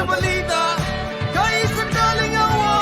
Sa balita, kay sa kalingawan.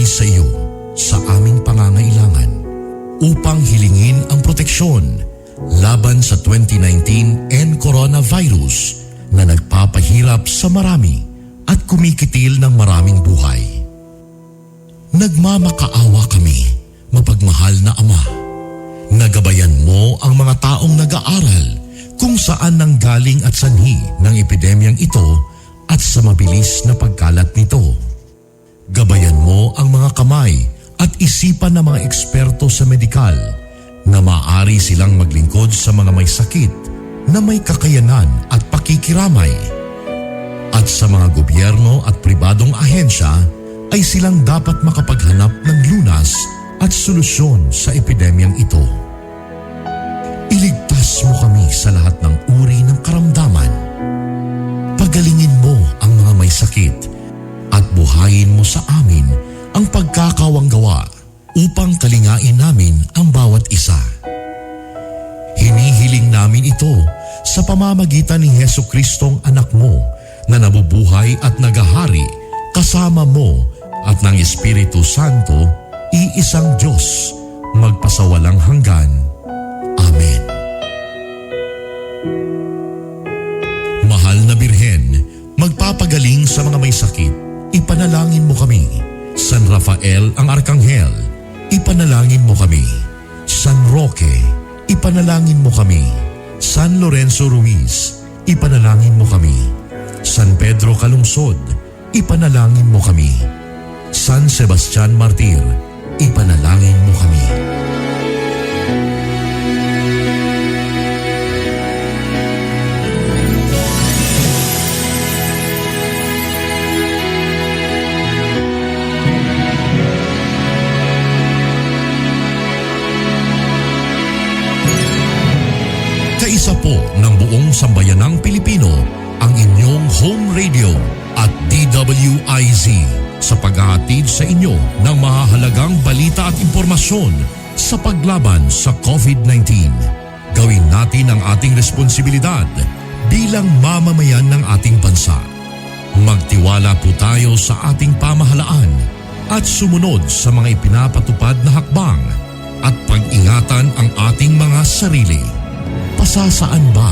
kami sa iyo sa aming pangangailangan upang hilingin ang proteksyon laban sa 2019 N coronavirus na nagpapahirap sa marami at kumikitil ng maraming buhay. Nagmamakaawa kami, mapagmahal na Ama. Na gabayan mo ang mga taong nag-aaral kung saan nanggaling at sanhi ng epidemyang ito at sa mabilis na pagkalat nito. Gabayan mo ang mga kamay at isipan ng mga eksperto sa medikal na maaari silang maglingkod sa mga may sakit na may kakayanan at pakikiramay. At sa mga gobyerno at pribadong ahensya ay silang dapat makapaghanap ng lunas at solusyon sa epidemyang ito. Iligtas mo kami sa lahat ng uri ng karamdaman. Pagalingin mo ang mga may sakit at buhayin mo sa amin ang pagkakawanggawa upang kalingain namin ang bawat isa. Hinihiling namin ito sa pamamagitan ni Hesu Kristong anak mo na nabubuhay at nagahari kasama mo at ng Espiritu Santo, iisang Diyos, magpasawalang hanggan. Amen. Mahal na Birhen, magpapagaling sa mga may sakit, ipanalangin mo kami. San Rafael ang Arkanghel, ipanalangin mo kami. San Roque, ipanalangin mo kami. San Lorenzo Ruiz, ipanalangin mo kami. San Pedro Calungsod, ipanalangin mo kami. San Sebastian Martir, ipanalangin mo kami. Kaisa po ng buong sambayanang Pilipino ang inyong home radio at DWIZ sa paghahatid sa inyo ng mahahalagang balita at impormasyon sa paglaban sa COVID-19. Gawin natin ang ating responsibilidad bilang mamamayan ng ating bansa. Magtiwala po tayo sa ating pamahalaan at sumunod sa mga ipinapatupad na hakbang at pag-ingatan ang ating mga sarili. Pasasaan ba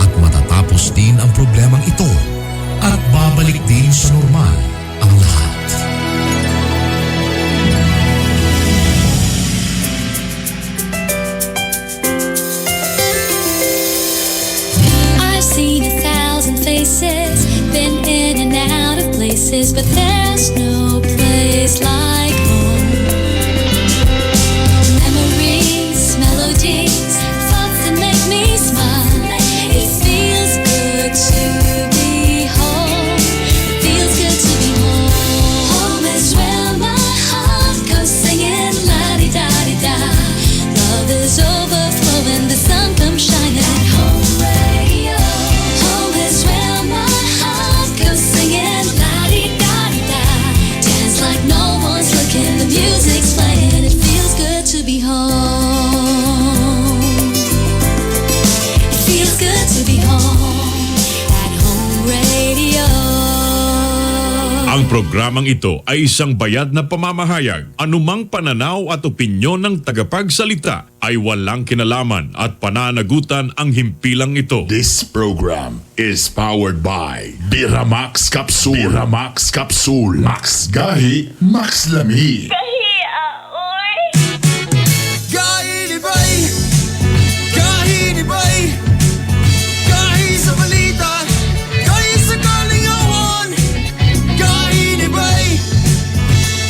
at matatapos din ang problemang ito at babalik din sa normal ang lahat. I've seen a thousand faces, been in and out of places, but there's no place like home. Memories, melodies, thoughts that make me smile. It feels good to be home. It feels good to be home. Home is where my heart goes singing la di da di da. Love is overflowing, the sun comes shining. Home radio. Home is where my heart goes singing la di da di da. Dance like no one's looking, the music's playing. It feels good to be home. It feels good to be home at Home Radio. Ang programang ito ay isang bayad na pamamahayag. Anumang pananaw at opinyon ng tagapagsalita ay walang kinalaman at pananagutan ang himpilang ito. This program is powered by Biramax Capsule. Biramax Capsule. Max Gahi, Max Lami. Gahi ni Bay. Gahi ni Bay. Gahi sa balita. Gahi sa kalingawan. Gahi ni Bay.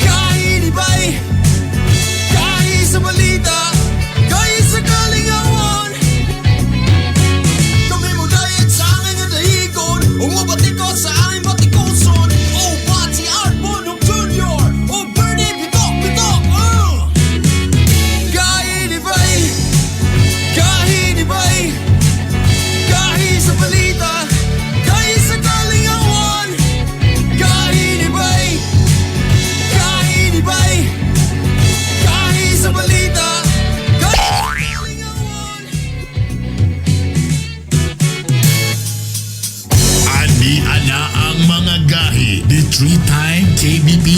Gahi ni Bay. Gahi sa balita. Gahi sa kalingawan. Kami mo diet sa angin nga dahigon. Umubatikot sa aming batikuson. O Pati Art Bonok Jr. O Bernie Bito.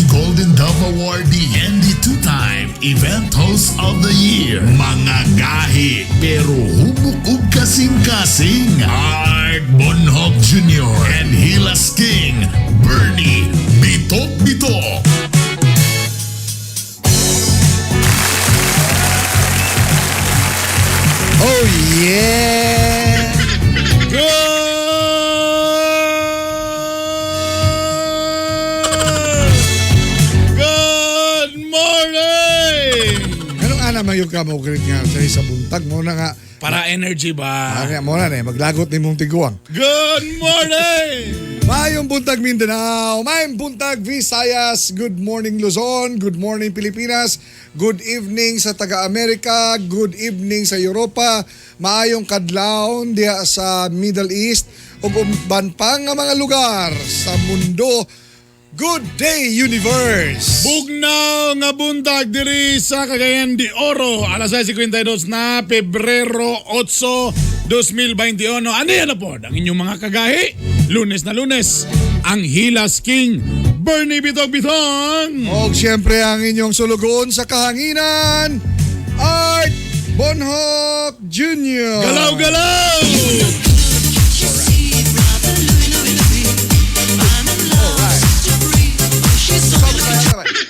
DWIZ Golden Dove Awardee and the two-time Event Host of the Year. Mga gahi pero hubok ug kasing-kasing. Art Bonhoc Jr. and Hilas King Bernie Bitok Bitok. Oh yeah! Good! Good morning! Anong ana man yung ka mo greet nga sa buntag mo na nga? Para energy ba? Ano mo na eh, maglagot ni mong tiguang. Good morning! Mayong buntag Mindanao, mayong buntag Visayas, good morning Luzon, good morning Pilipinas, good evening sa taga-Amerika, good evening sa Europa, maayong kadlawon diha sa Middle East ug uban pa nga mga lugar sa mundo. Good day, universe! Bugnaw nga buntag diri sa Cagayan de Oro. Alas 6:52 na, Pebrero 8, 2021. Ano yan na po? Ang inyong mga kagahi. Lunes na Lunes. Ang Hilas King, Bernie Bitog Bitong! Og siyempre ang inyong sulugoon sa kahanginan, Art Bonhoc Jr. Galaw, galaw!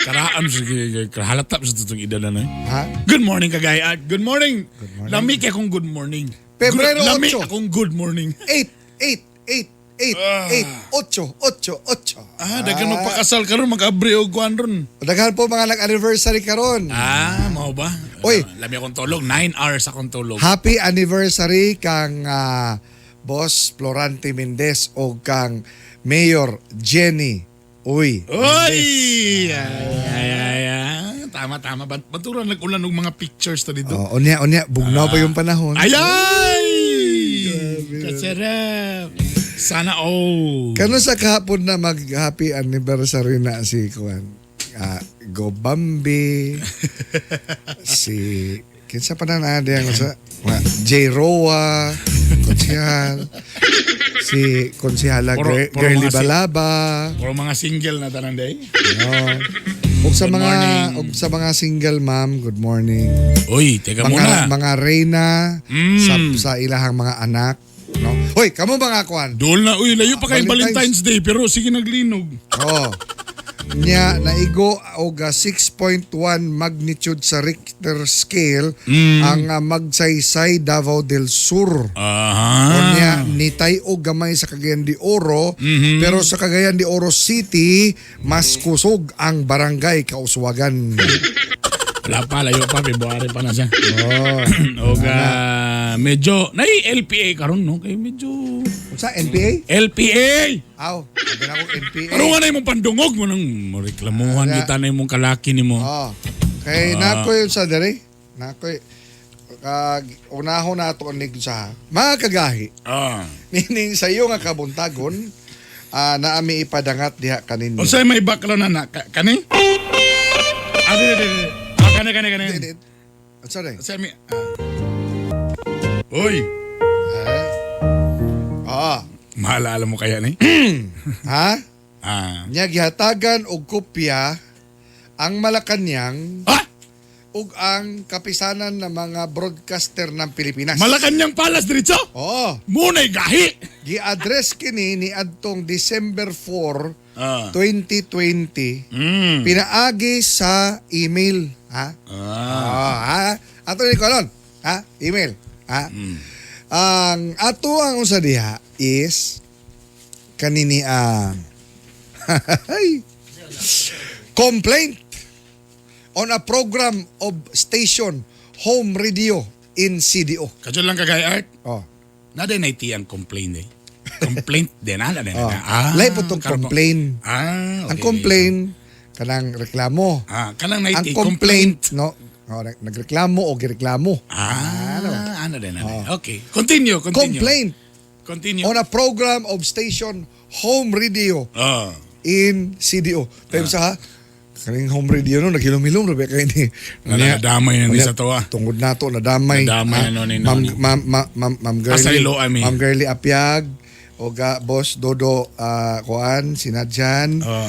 Karaan sige, kahalata sa tutong edad na eh. Ha? Good morning, kagaya. Art. Good morning. Good morning. Lami kay akong good morning. Pebrero Lami 8. akong good morning. 8, 8, 8, 8, 8, 8, 8, 8. Ah, daghan magpakasal karon, mag-abre og kuan ron. Daghan po mga nag-anniversary karon. Ah, mao ba? Oy. Ah, lami akong tulog. 9 hours akong tulog. Happy anniversary kang Boss Florante Mendez o kang Mayor Jenny Uy. Oy! Ay, ay, ay, ay. Tama, tama. Batura nag-ulan og mga pictures ta dito. Oh, unya, unya, bugnaw pa yung panahon. Ay, ay! Kasarap. Sana all. Kano sa kahapon na mag-happy anniversary na si Kuan? Ah, Gobambi, si kinsa pa na na ang sa J. Roa, konsihal, si konsihala Puro Girly mga si- Balaba. Puro mga single na tanan day. No. Ug sa Good mga morning. ug sa mga single ma'am, good morning. Uy, teka Mga muna. mga reyna sa ilahang mga anak, no. Hoy, kamo mga kuan? Dool na, uy, layo pa kay Valentine's. Valentine's Day, pero sige naglinog. Oh. Nya naigo og 6.1 magnitude sa Richter scale ang Magsaysay, Davao del Sur. Aha. Unya nitay og gamay sa Cagayan de Oro, pero sa Cagayan de Oro City mas kusog ang barangay Kauswagan. Wala pa, layo pa, February pa na siya. Oh. Oga, medyo, nai LPA karon no? Kay medyo, Sa NPA? LPA! Aw, sabi na akong NPA. Pero nga na imong pandungog mo nang reklamuhan Wala. kita na imong kalaki nimo. Oh. Kay nakoy sa dere. Nakoy kag unahon nato ang sa mga kagahi. Ah. Nining sa iyo nga kabuntagon, naami ipadangat diha kaninyo. Unsay may background na na kani? Ah, di, di, di. Ah, kani kani kani. Di, di. Sorry. Unsay may ah. Uy, Ah. maalala mo kaya ni? Ha? Ah. Nya gihatagan og kopya ang Malacañang Ah! ug ang kapisanan ng mga broadcaster ng Pilipinas. Malacanang Palace diretso? Oo. Munay gahi. Gi-address kini ni adtong December 4, Ah. 2020. Pinaagi sa email, ha? Ah. Ah, ha? Ato ni Colon, ha? Email, ha? Ang ato ang usa diha is kanini ang complaint on a program of station home radio in CDO. Kadyo lang kagay art. Oh. Na din ay ang complaint eh. Complaint din ala din. Oh. Ah. Lahi po tong karon po. complaint. Ah, okay. Ang complaint kanang reklamo. Ah, kanang Ang naiti complaint, no, oh, nagreklamo o gireklamo. Ah, ano din, ano din. Okay. Continue, continue. Complaint Continue. on a program of station home radio Ah. in CDO. Tayo sa ha, kaning home radio no, naghilom-hilom ra ba kay ni. Na nadamay na ni sa tawa. Tungod nato nadamay. Nadamay, Ah, ano, ni- Ma'am ni- Ma'am Ma'am Ma'am Ma'am Girlie. Kasaylo, ami. Ma'am Girlie Apiag o ga Boss Dodo kuan sinadyan. Ah.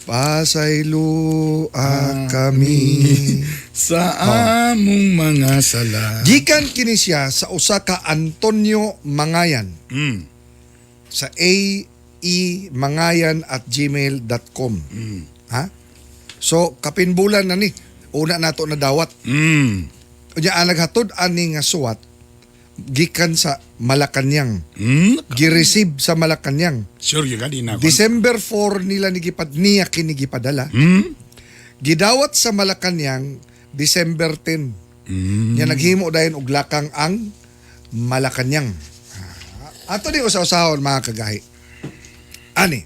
Pasayloa kami. Sa among mga sala. Gikan kini siya sa usa ka Antonio Mangayan sa aemangayan@gmail.com. Ha? So kapinbulan na ni una nato na dawat. Unya ang naghatod ani nga suwat gikan sa Malacañang. Gi-receive sa Malacañang. Sure you ka, di na ako. December 4 nila ni gipad niya kini gipadala. Gidawat sa Malacañang December 10. Nya naghimo dayon og lakang ang Malacañang. Ah, ato ni usa-usahon, mga kagahi. Ani.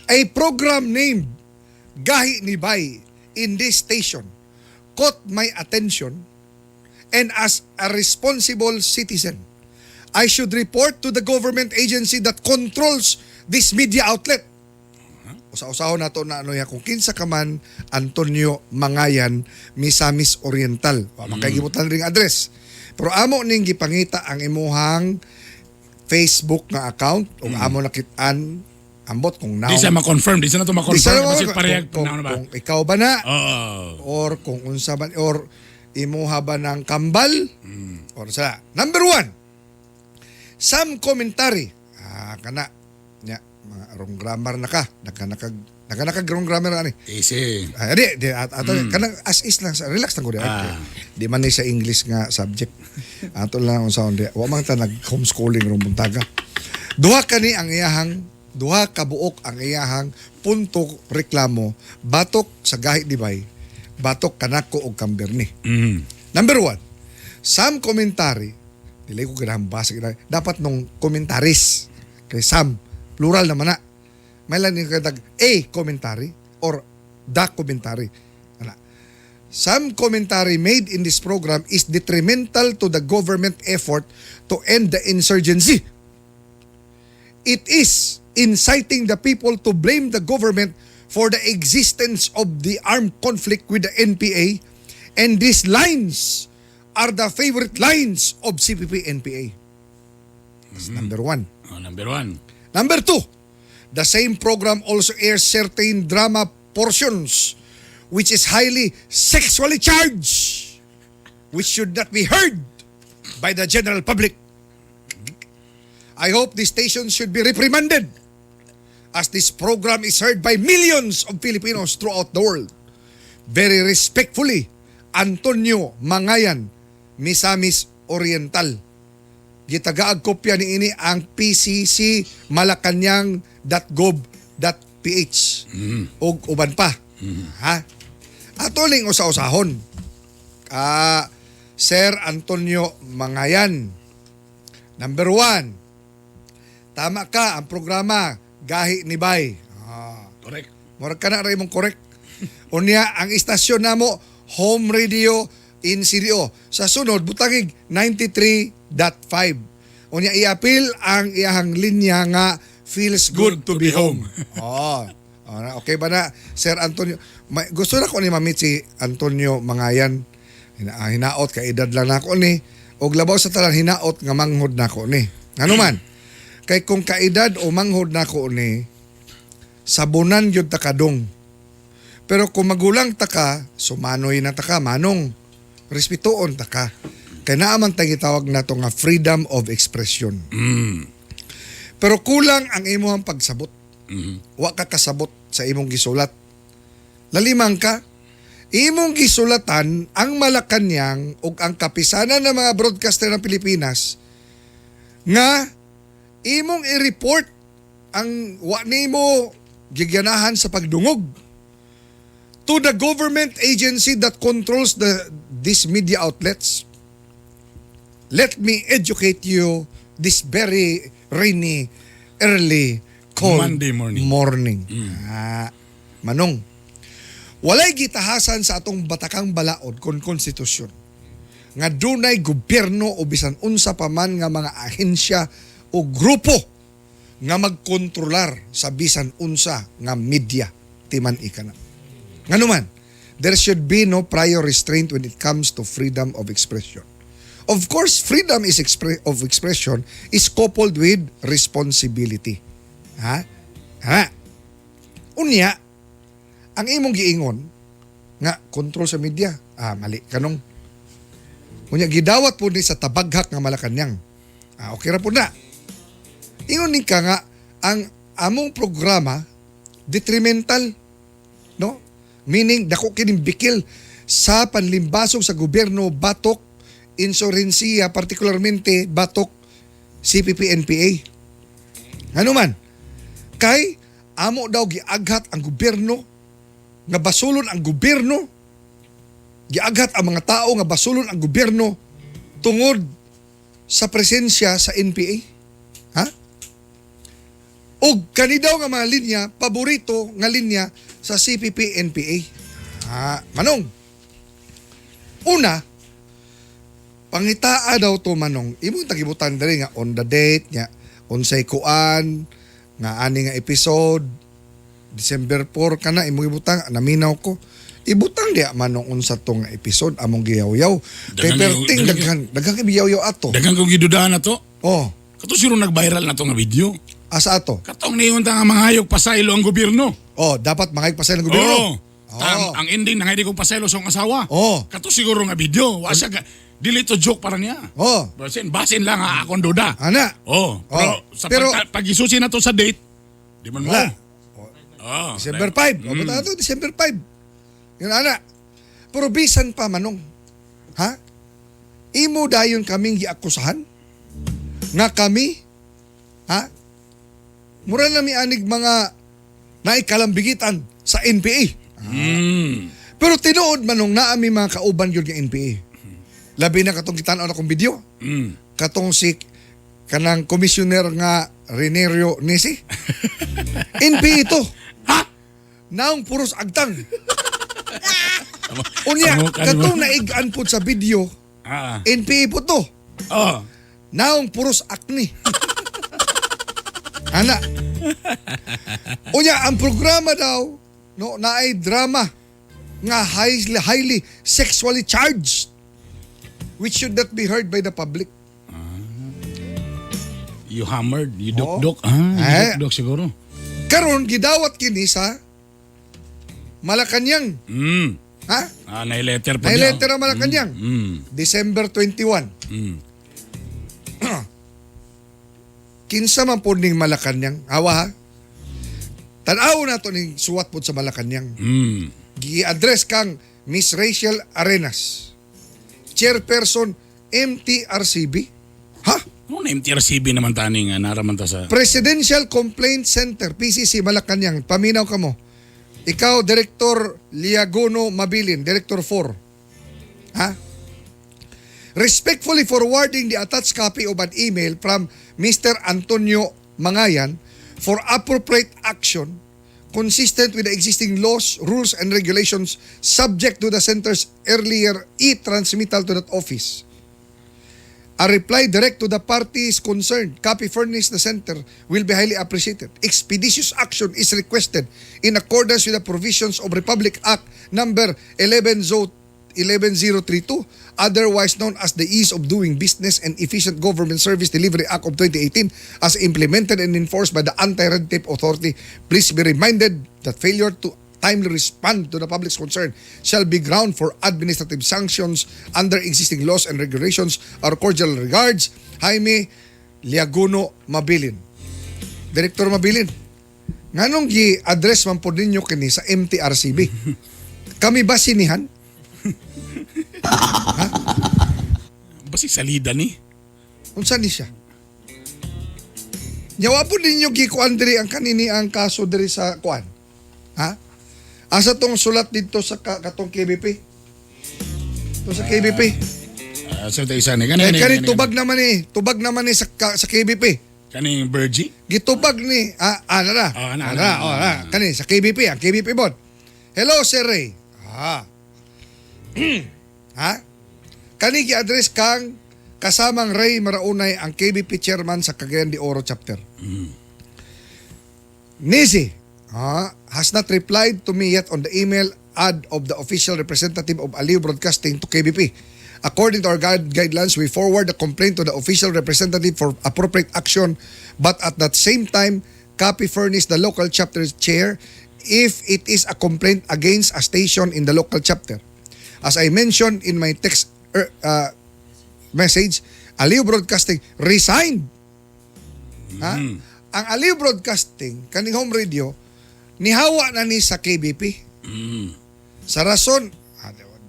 A program named Gahi ni Bay in this station caught my attention, and as a responsible citizen, I should report to the government agency that controls this media outlet. Usa-usahon nato na ano ya kung kinsa ka man, Antonio Mangayan, Misamis Oriental. Wa man kay gibutan ring address. Pero amo ning gipangita ang imuhang Facebook nga account ug amo nakit-an, ambot kung now. Di siya ma-confirm. Di siya na to Di ma-confirm. siya Kasi parehag kung, na ba? kung ikaw ba na Oo. or kung unsa ba or imuha ba ng kambal or sa number one, some commentary, ah, kana nya mga wrong grammar na ka, nagka nakag wrong grammar ani. Easy. Ah, di, di, at, ato, kanang as is lang, sa relax lang ko di. Di man ni sa English nga subject. Ato lang ang sound di. Wa man ta nag homeschooling rong buntaga. Duha kani ang iyahang duha ka buok ang iyahang punto reklamo batok sa Gahi ni Bay, batok kanako og kamberni. Number one, some commentary, dili ko ganahan basa gina- dapat nung commentaries kay some plural naman na. May lang yung katag a commentary or the commentary. Ana. Some commentary made in this program is detrimental to the government effort to end the insurgency. It is inciting the people to blame the government for the existence of the armed conflict with the NPA, and these lines are the favorite lines of CPP-NPA. That's number one. Oh, number one. Number two, the same program also airs certain drama portions which is highly sexually charged, which should not be heard by the general public. I hope the station should be reprimanded as this program is heard by millions of Filipinos throughout the world. Very respectfully, Antonio Mangayan, Misamis Oriental. Gitagaag kopya ni ini ang PCC Malacañang.gov.ph ug uban pa. Ha? Ato ning usa-usahon. Ah, Sir Antonio Mangayan. Number one, tama ka, ang programa, Gahi ni Bay. Ah. Correct. Murag ka na rin mong correct. Unya, ang istasyon namo, Home Radio in CDO. Sa sunod, butangig 93.5. Unya, iapil ang iyahang linya nga feels good to be home. Oh. Oh, na, okay ba na, Sir Antonio? May, gusto na ko ni ma-meet si Antonio Mangayan. Hinaot, kaedad lang nako ni. Og labaw sa tanan, hinaot nga manghod nako ni. Ano man? Kay kung kaedad o manghod nako ni, sabunan gyud ta kadong. Pero kung magulang ta ka, sumanoy na ta ka, manong. Respetuon ta ka. Kay naa man tay gitawag nato nga freedom of expression. Pero kulang ang imong pagsabot. Wa ka kasabot sa imong gisulat. Lalimang ka, imong gisulatan ang Malacañang ug ang kapisanan ng mga broadcaster ng Pilipinas nga imong i-report ang wa nimo giganahan sa pagdungog to the government agency that controls the these media outlets. Let me educate you this very rainy, early, cold Monday morning. morning. Ah, manong. Walay gitahasan sa atong batakang balaod kon konstitusyon nga dunay gobyerno o bisan unsa pa man nga mga ahensya o grupo nga magkontrolar sa bisan unsa nga media timan ika na. Nganuman, there should be no prior restraint when it comes to freedom of expression. Of course, freedom of expression is coupled with responsibility. Ha? Ha? Unya, Ang imong giingon nga control sa media, ah, mali kanong. Unya gidawat po ni sa tabaghak nga Malacanang. Ah, okay ra po na. Ingon ni ka nga ang among programa detrimental, no? Meaning dako kining bikil sa panlimbasog sa gobyerno batok insurhensiya, particularmente batok CPP NPA. Ano man? Kay amo daw giaghat ang gobyerno nga basulon ang gobyerno, giaghat ang mga tao nga basulon ang gobyerno tungod sa presensya sa NPA. Ha? Og kani daw nga mga linya, paborito nga linya sa CPP NPA. Ah, Manong. Una, pangitaa daw to, Manong. Imong tagibutan diri nga on the date nya, unsay kuan nga ani nga episode, December 4 kana imong ibutang, naminaw ko. Ibutang diya, Manong, unsa to nga episode among giyawyaw. Kay perting daghan daghan kay giyawyaw ato. Daghang kong gidudahan na to. Oh, Kato siro nag-viral na to nga video. Asa ato? Katong niyon ta nga mangayog pasaylo ang gobyerno. Oh, dapat mangayog pasaylo ang gobyerno. Oo. Ang ending nangay kong pasaylo sa akong asawa. Oh. Kato siguro nga video. Wa siya dili to joke para niya. Oh. Basin, basin lang ha, akong duda. Ana. Oh, pero Oh. sa pag-isusi na to sa date, di man mo. Wala. Oh, December 5. Mm. O, to, December 5. Yun, ana. Pero bisan pa, Manong. Ha? Imo dayon kaming giakusahan? Nga kami? Ha? Mura na mi anig mga naikalambigitan sa NPA. Pero tinuod, Manong, naa mi mga kauban yun nga NPA. Labi na katong kitan-aw na kong video. Katong si kanang commissioner nga Renerio Nisi. NPA ito. Ha? Naong puros agtang. Unya, Amo ka katong naman. naig-an po sa video, NPA po to. Oh. Naong puros akni. Ana. Unya, ang programa daw, no, naay drama nga highly, highly sexually charged which should not be heard by the public. You hammered, you Oh. duk-duk. Ah, you Eh. duk-duk siguro. Karon gidawat kini sa Malacanang. Ha? Ah, na-letter pa May niya. letter ang Malacanang. December 21. Kinsa man po ning Malacanang? Awa ha? Tanaw na to ning suwat po sa Malacanang. Gi-address kang Miss Rachel Arenas, Chairperson MTRCB. Ha? Ano na MTRCB naman tani nga naraman ta sa Presidential Complaint Center, PCC Malacanang. Paminaw ka mo. Ikaw, Director Liagono Mabilin, Director 4. Ha? Respectfully forwarding the attached copy of an email from Mr. Antonio Mangayan for appropriate action consistent with the existing laws, rules, and regulations subject to the center's earlier e-transmittal to that office. A reply direct to the parties concerned, copy furnished the center, will be highly appreciated. Expeditious action is requested in accordance with the provisions of Republic Act number 11032, otherwise known as the Ease of Doing Business and Efficient Government Service Delivery Act of 2018, as implemented and enforced by the Anti-Red Tape Authority. Please be reminded that failure to timely respond to the public's concern shall be ground for administrative sanctions under existing laws and regulations. Our cordial regards, Jaime Liaguno Mabilin. Director Mabilin, nganong gi-address man po ninyo kini sa MTRCB? Kami ba sinihan? Basi salida ni. Unsa ni siya? Nyawa po ninyo gikuan diri ang kanini ang kaso diri sa kuan. Ha? Asa tong sulat dito sa katong KBP? To sa KBP. Ah, sa isa ni kani Eh, kani kani tubag naman ni, tubag naman ni sa KBP. Kani Virgie. Gitubag ni ah na na. Ah, ana, Ah, ana, na, ana, oh, na. Kani sa KBP, ang KBP bon. Hello, Sir Ray. Ah. Ha? Kani gi-address kang kasamang Ray Maraunay, ang KBP chairman sa Cagayan de Oro chapter. Nisi has not replied to me yet on the email ad of the official representative of Aliw Broadcasting to KBP. According to our guidelines, we forward the complaint to the official representative for appropriate action, but at that same time, copy furnish the local chapter chair. If it is a complaint against a station in the local chapter. As I mentioned in my text message, Aliw Broadcasting resigned. Ha? Ang Aliw Broadcasting, kaning home radio, nihawa na ni sa KBP. Sa rason,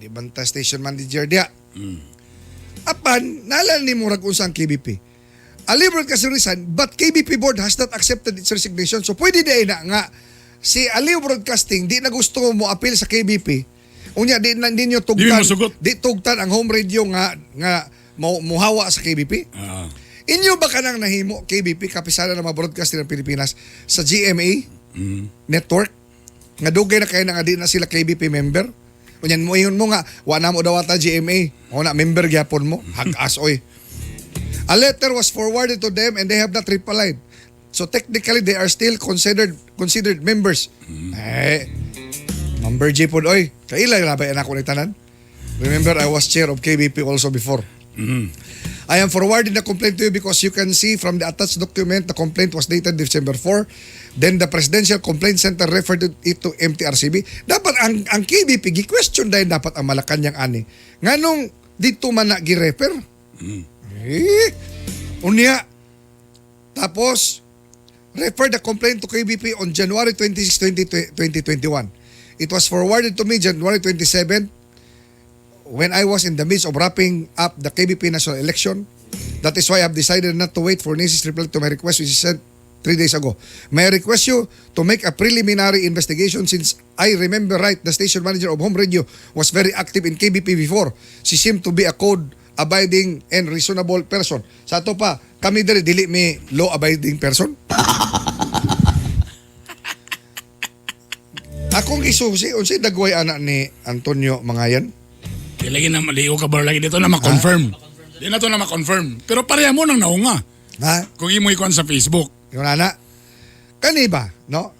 di banta station manager diya. Apan, naalala ni murag unsa ang KBP. Aliw Broadcasting resigned, but KBP board has not accepted its resignation. So pwede di na nga si Aliw Broadcasting di na gusto mo appeal sa KBP. Unya di na di nyo Di tugtan mo sugot. di tugtan ang home radio nga nga muhawa sa KBP. Inyo ba kanang nahimo KBP, kapisanan ng mga broadcaster ng Pilipinas, sa GMA network nga dugay na kayo na nga di na sila KBP member? Unyan mo ingon mo nga wa na mo dawata GMA o na member gyapon mo, hagas oy. A letter was forwarded to them and they have not replied. So technically they are still considered considered members. Eh, Number G pod oy. Kaila na ba ako ni tanan? Remember, I was chair of KBP also before. I am forwarding the complaint to you because you can see from the attached document the complaint was dated December 4. Then the Presidential Complaint Center referred it to MTRCB. Dapat ang KBP gi-question dahil dapat ang Malacanang ani. Nganong dito man na gi-refer? Eh, unya. Tapos referred the complaint to KBP on January 26, 20, 2021. It was forwarded to me January 27 when I was in the midst of wrapping up the KBP national election. That is why I've decided not to wait for NACI's reply to my request, which is sent 3 days ago. May I request you to make a preliminary investigation since I remember right, the station manager of Home Radio was very active in KBP before. She seemed to be a code abiding and reasonable person. Sa ato pa, kami diri dili mi law abiding person. Akong isusi, unsay dagway ana ni Antonio Mangayan? Di lagi na maligo ka ba lagi dito na ma-confirm. Di na to na ma-confirm. Pero pareha mo nang naunga. Ha? Kung imo ikuan sa Facebook. Yung ana. Kani ba, no?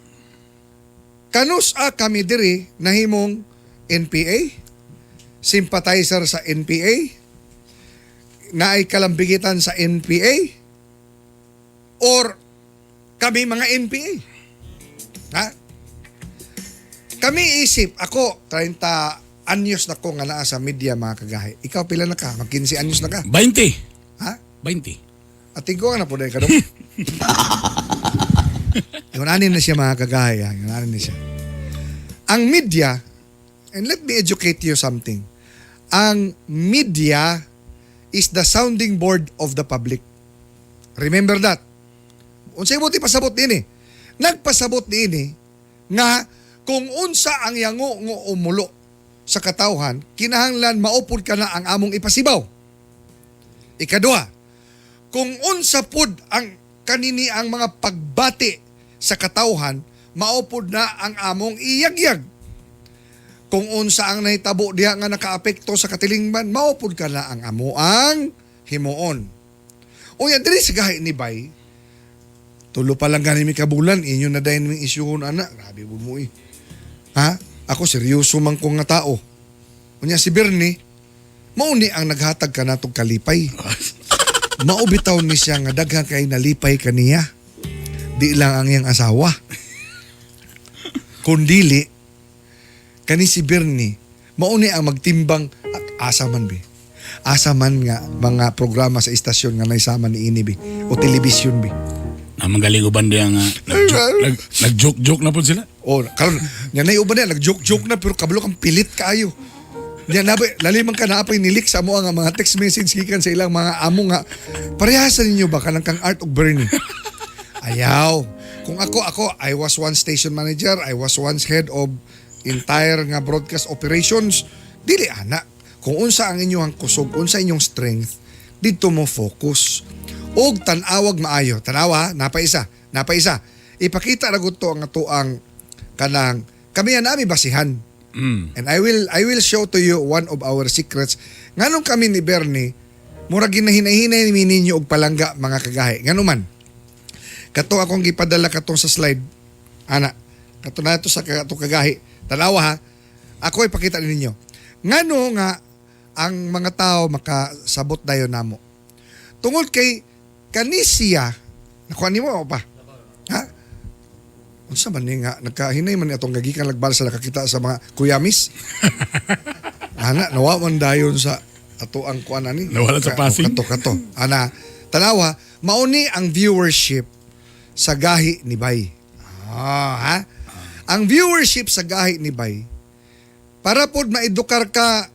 Kanus a kami diri nahimong NPA, sympathizer sa NPA, naay kalambigitan sa NPA, or kami mga NPA. Ha? Kami isip, ako, 30 anyos na ko nga naa sa media, mga kagahi. Ikaw pila na ka? Mag 15 anyos na ka? 20. Ha? 20. At ko na po dahil ka dong. Yun na siya, mga kagahi. Ha? Yun na siya. Ang media, and let me educate you something. Ang media is the sounding board of the public. Remember that. Unsay mo pasabot niini? Nagpasabot niini nga kung unsa ang yango nga umulo sa katawhan, kinahanglan maupod ka na ang among ipasibaw. Ikadua, kung unsa pud ang kanini ang mga pagbati sa katawhan, maupod na ang among iyagyag. Kung unsa ang nahitabo diha nga nakaapekto sa katilingban, maupod ka na ang amo ang himuon. Unya diri sa gahi ni Bay, tulo pa lang gani mi kabulan, inyo na dayon ming isyuhon ana. Grabe mo eh. Ha? Ako seryoso man ko nga tao. Unya si Bernie, mao ni ang naghatag ka natong kalipay. Mao bitaw ni siya nga daghan kay nalipay kaniya. Di lang ang iyang asawa. Kundili, kani si Bernie, mao ni ang magtimbang asa man bi. Asa man nga mga programa sa istasyon nga naisama ni ini bi o telebisyon bi. Na magaling uban diya nga nag-joke, nag-joke-joke na po sila. O karon nya nay uban niya nag-joke-joke na pero kabalo kang pilit kaayo. Nya na lali man ka naapay nilik sa amo ang mga text message gikan sa ilang mga amo nga parehasan ninyo ba kanang kang Art og Bernie. Ayaw. Kung ako, I was one station manager, I was once head of entire nga broadcast operations. Dili ana. Kung unsa ang inyong kusog, unsa inyong strength, didto mo focus. Og tan-awag maayo. Tanawa, napa isa, napa isa. Ipakita ra gud to ang atoang kanang kami yan nami basihan. And I will show to you one of our secrets. Nganong kami ni Bernie, murag ginahinay-hinay mi ninyo og palangga, mga kagahi. Ngano man? Kato akong gipadala katong sa slide. Ana, kato na ito sa kato kagahi. Tanawa ha. Ako ipakita ninyo. Ngano nga ang mga tao makasabot dayon namo. Tungod kay kanisiya, nakuha nimo o pa? Ha? Unsa man ni nga nagkahinay man ni atong gagikan lagbal sa nakakita sa mga kuyamis. Ana, nawa man dayon sa ato ang kuan ani. Nawala sa passing. Kato kato. Ana, tanawa, mauni ang viewership sa gahi ni Bay. Ah, ha? Ang viewership sa gahi ni Bay para pod maedukar ka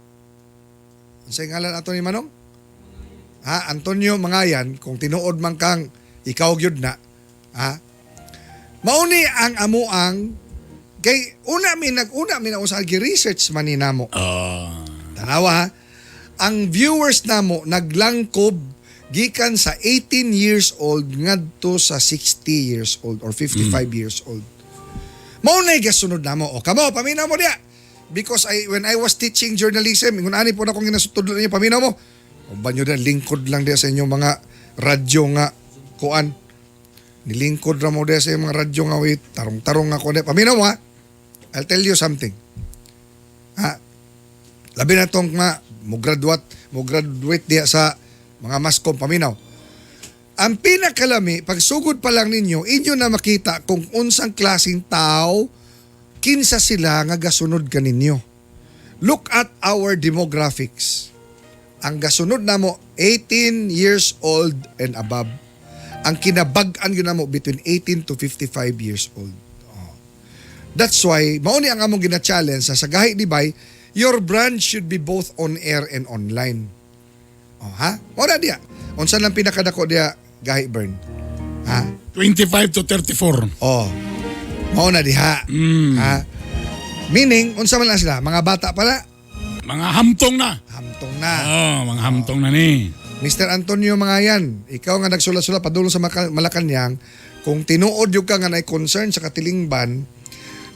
sa ngalan ato ni Manong? Ha, Antonio Mangayan, kung tinuod man kang ikaw gyud na, ha? Mauni ang amuang kay una mi na usa gi-research man ni namo. Ah. Tanawa ha. Ang viewers namo naglangkob gikan sa 18 years old ngadto sa 60 years old or 55 years old. Mao na gasunod namo. O kamo paminaw mo diya. Because when I was teaching journalism, ingon ani po na akong ginasutudlo ninyo, paminaw mo. O banyo na lingkod lang diya sa inyong mga radyo nga kuan. Nilingkod ra mo diya sa inyong mga radyo nga wait, tarong-tarong nga kuan diya. Paminaw mo ha. I'll tell you something. Ha? Labi na tong mga mo graduate diya sa mga maskom, paminaw. Ang pinakalami, pagsugod pa lang ninyo, inyo na makita kung unsang klaseng tao, kinsa sila nga gasunod kaninyo. Look at our demographics. Ang gasunod namo 18 years old and above. Ang kinabag-an yun namo between 18 to 55 years old. Oh. That's why, mao ni ang among gina-challenge sa Gahi ni Bay, your brand should be both on air and online. Oh, ha? Mao na diya. Unsa lang pinakadako diya, Gahi Burn? Ha? 25 to 34. Oh. Mao na diha. Ha? Meaning, unsa man lang sila? Mga bata pala, Mga hamtong na. hamtong na. Oh, mga hamtong na ni. Mr. Antonio Mangayan, ikaw nga nagsulat-sulat padulong sa Malacanang, kung tinuod yung ka nga na concern sa katilingban,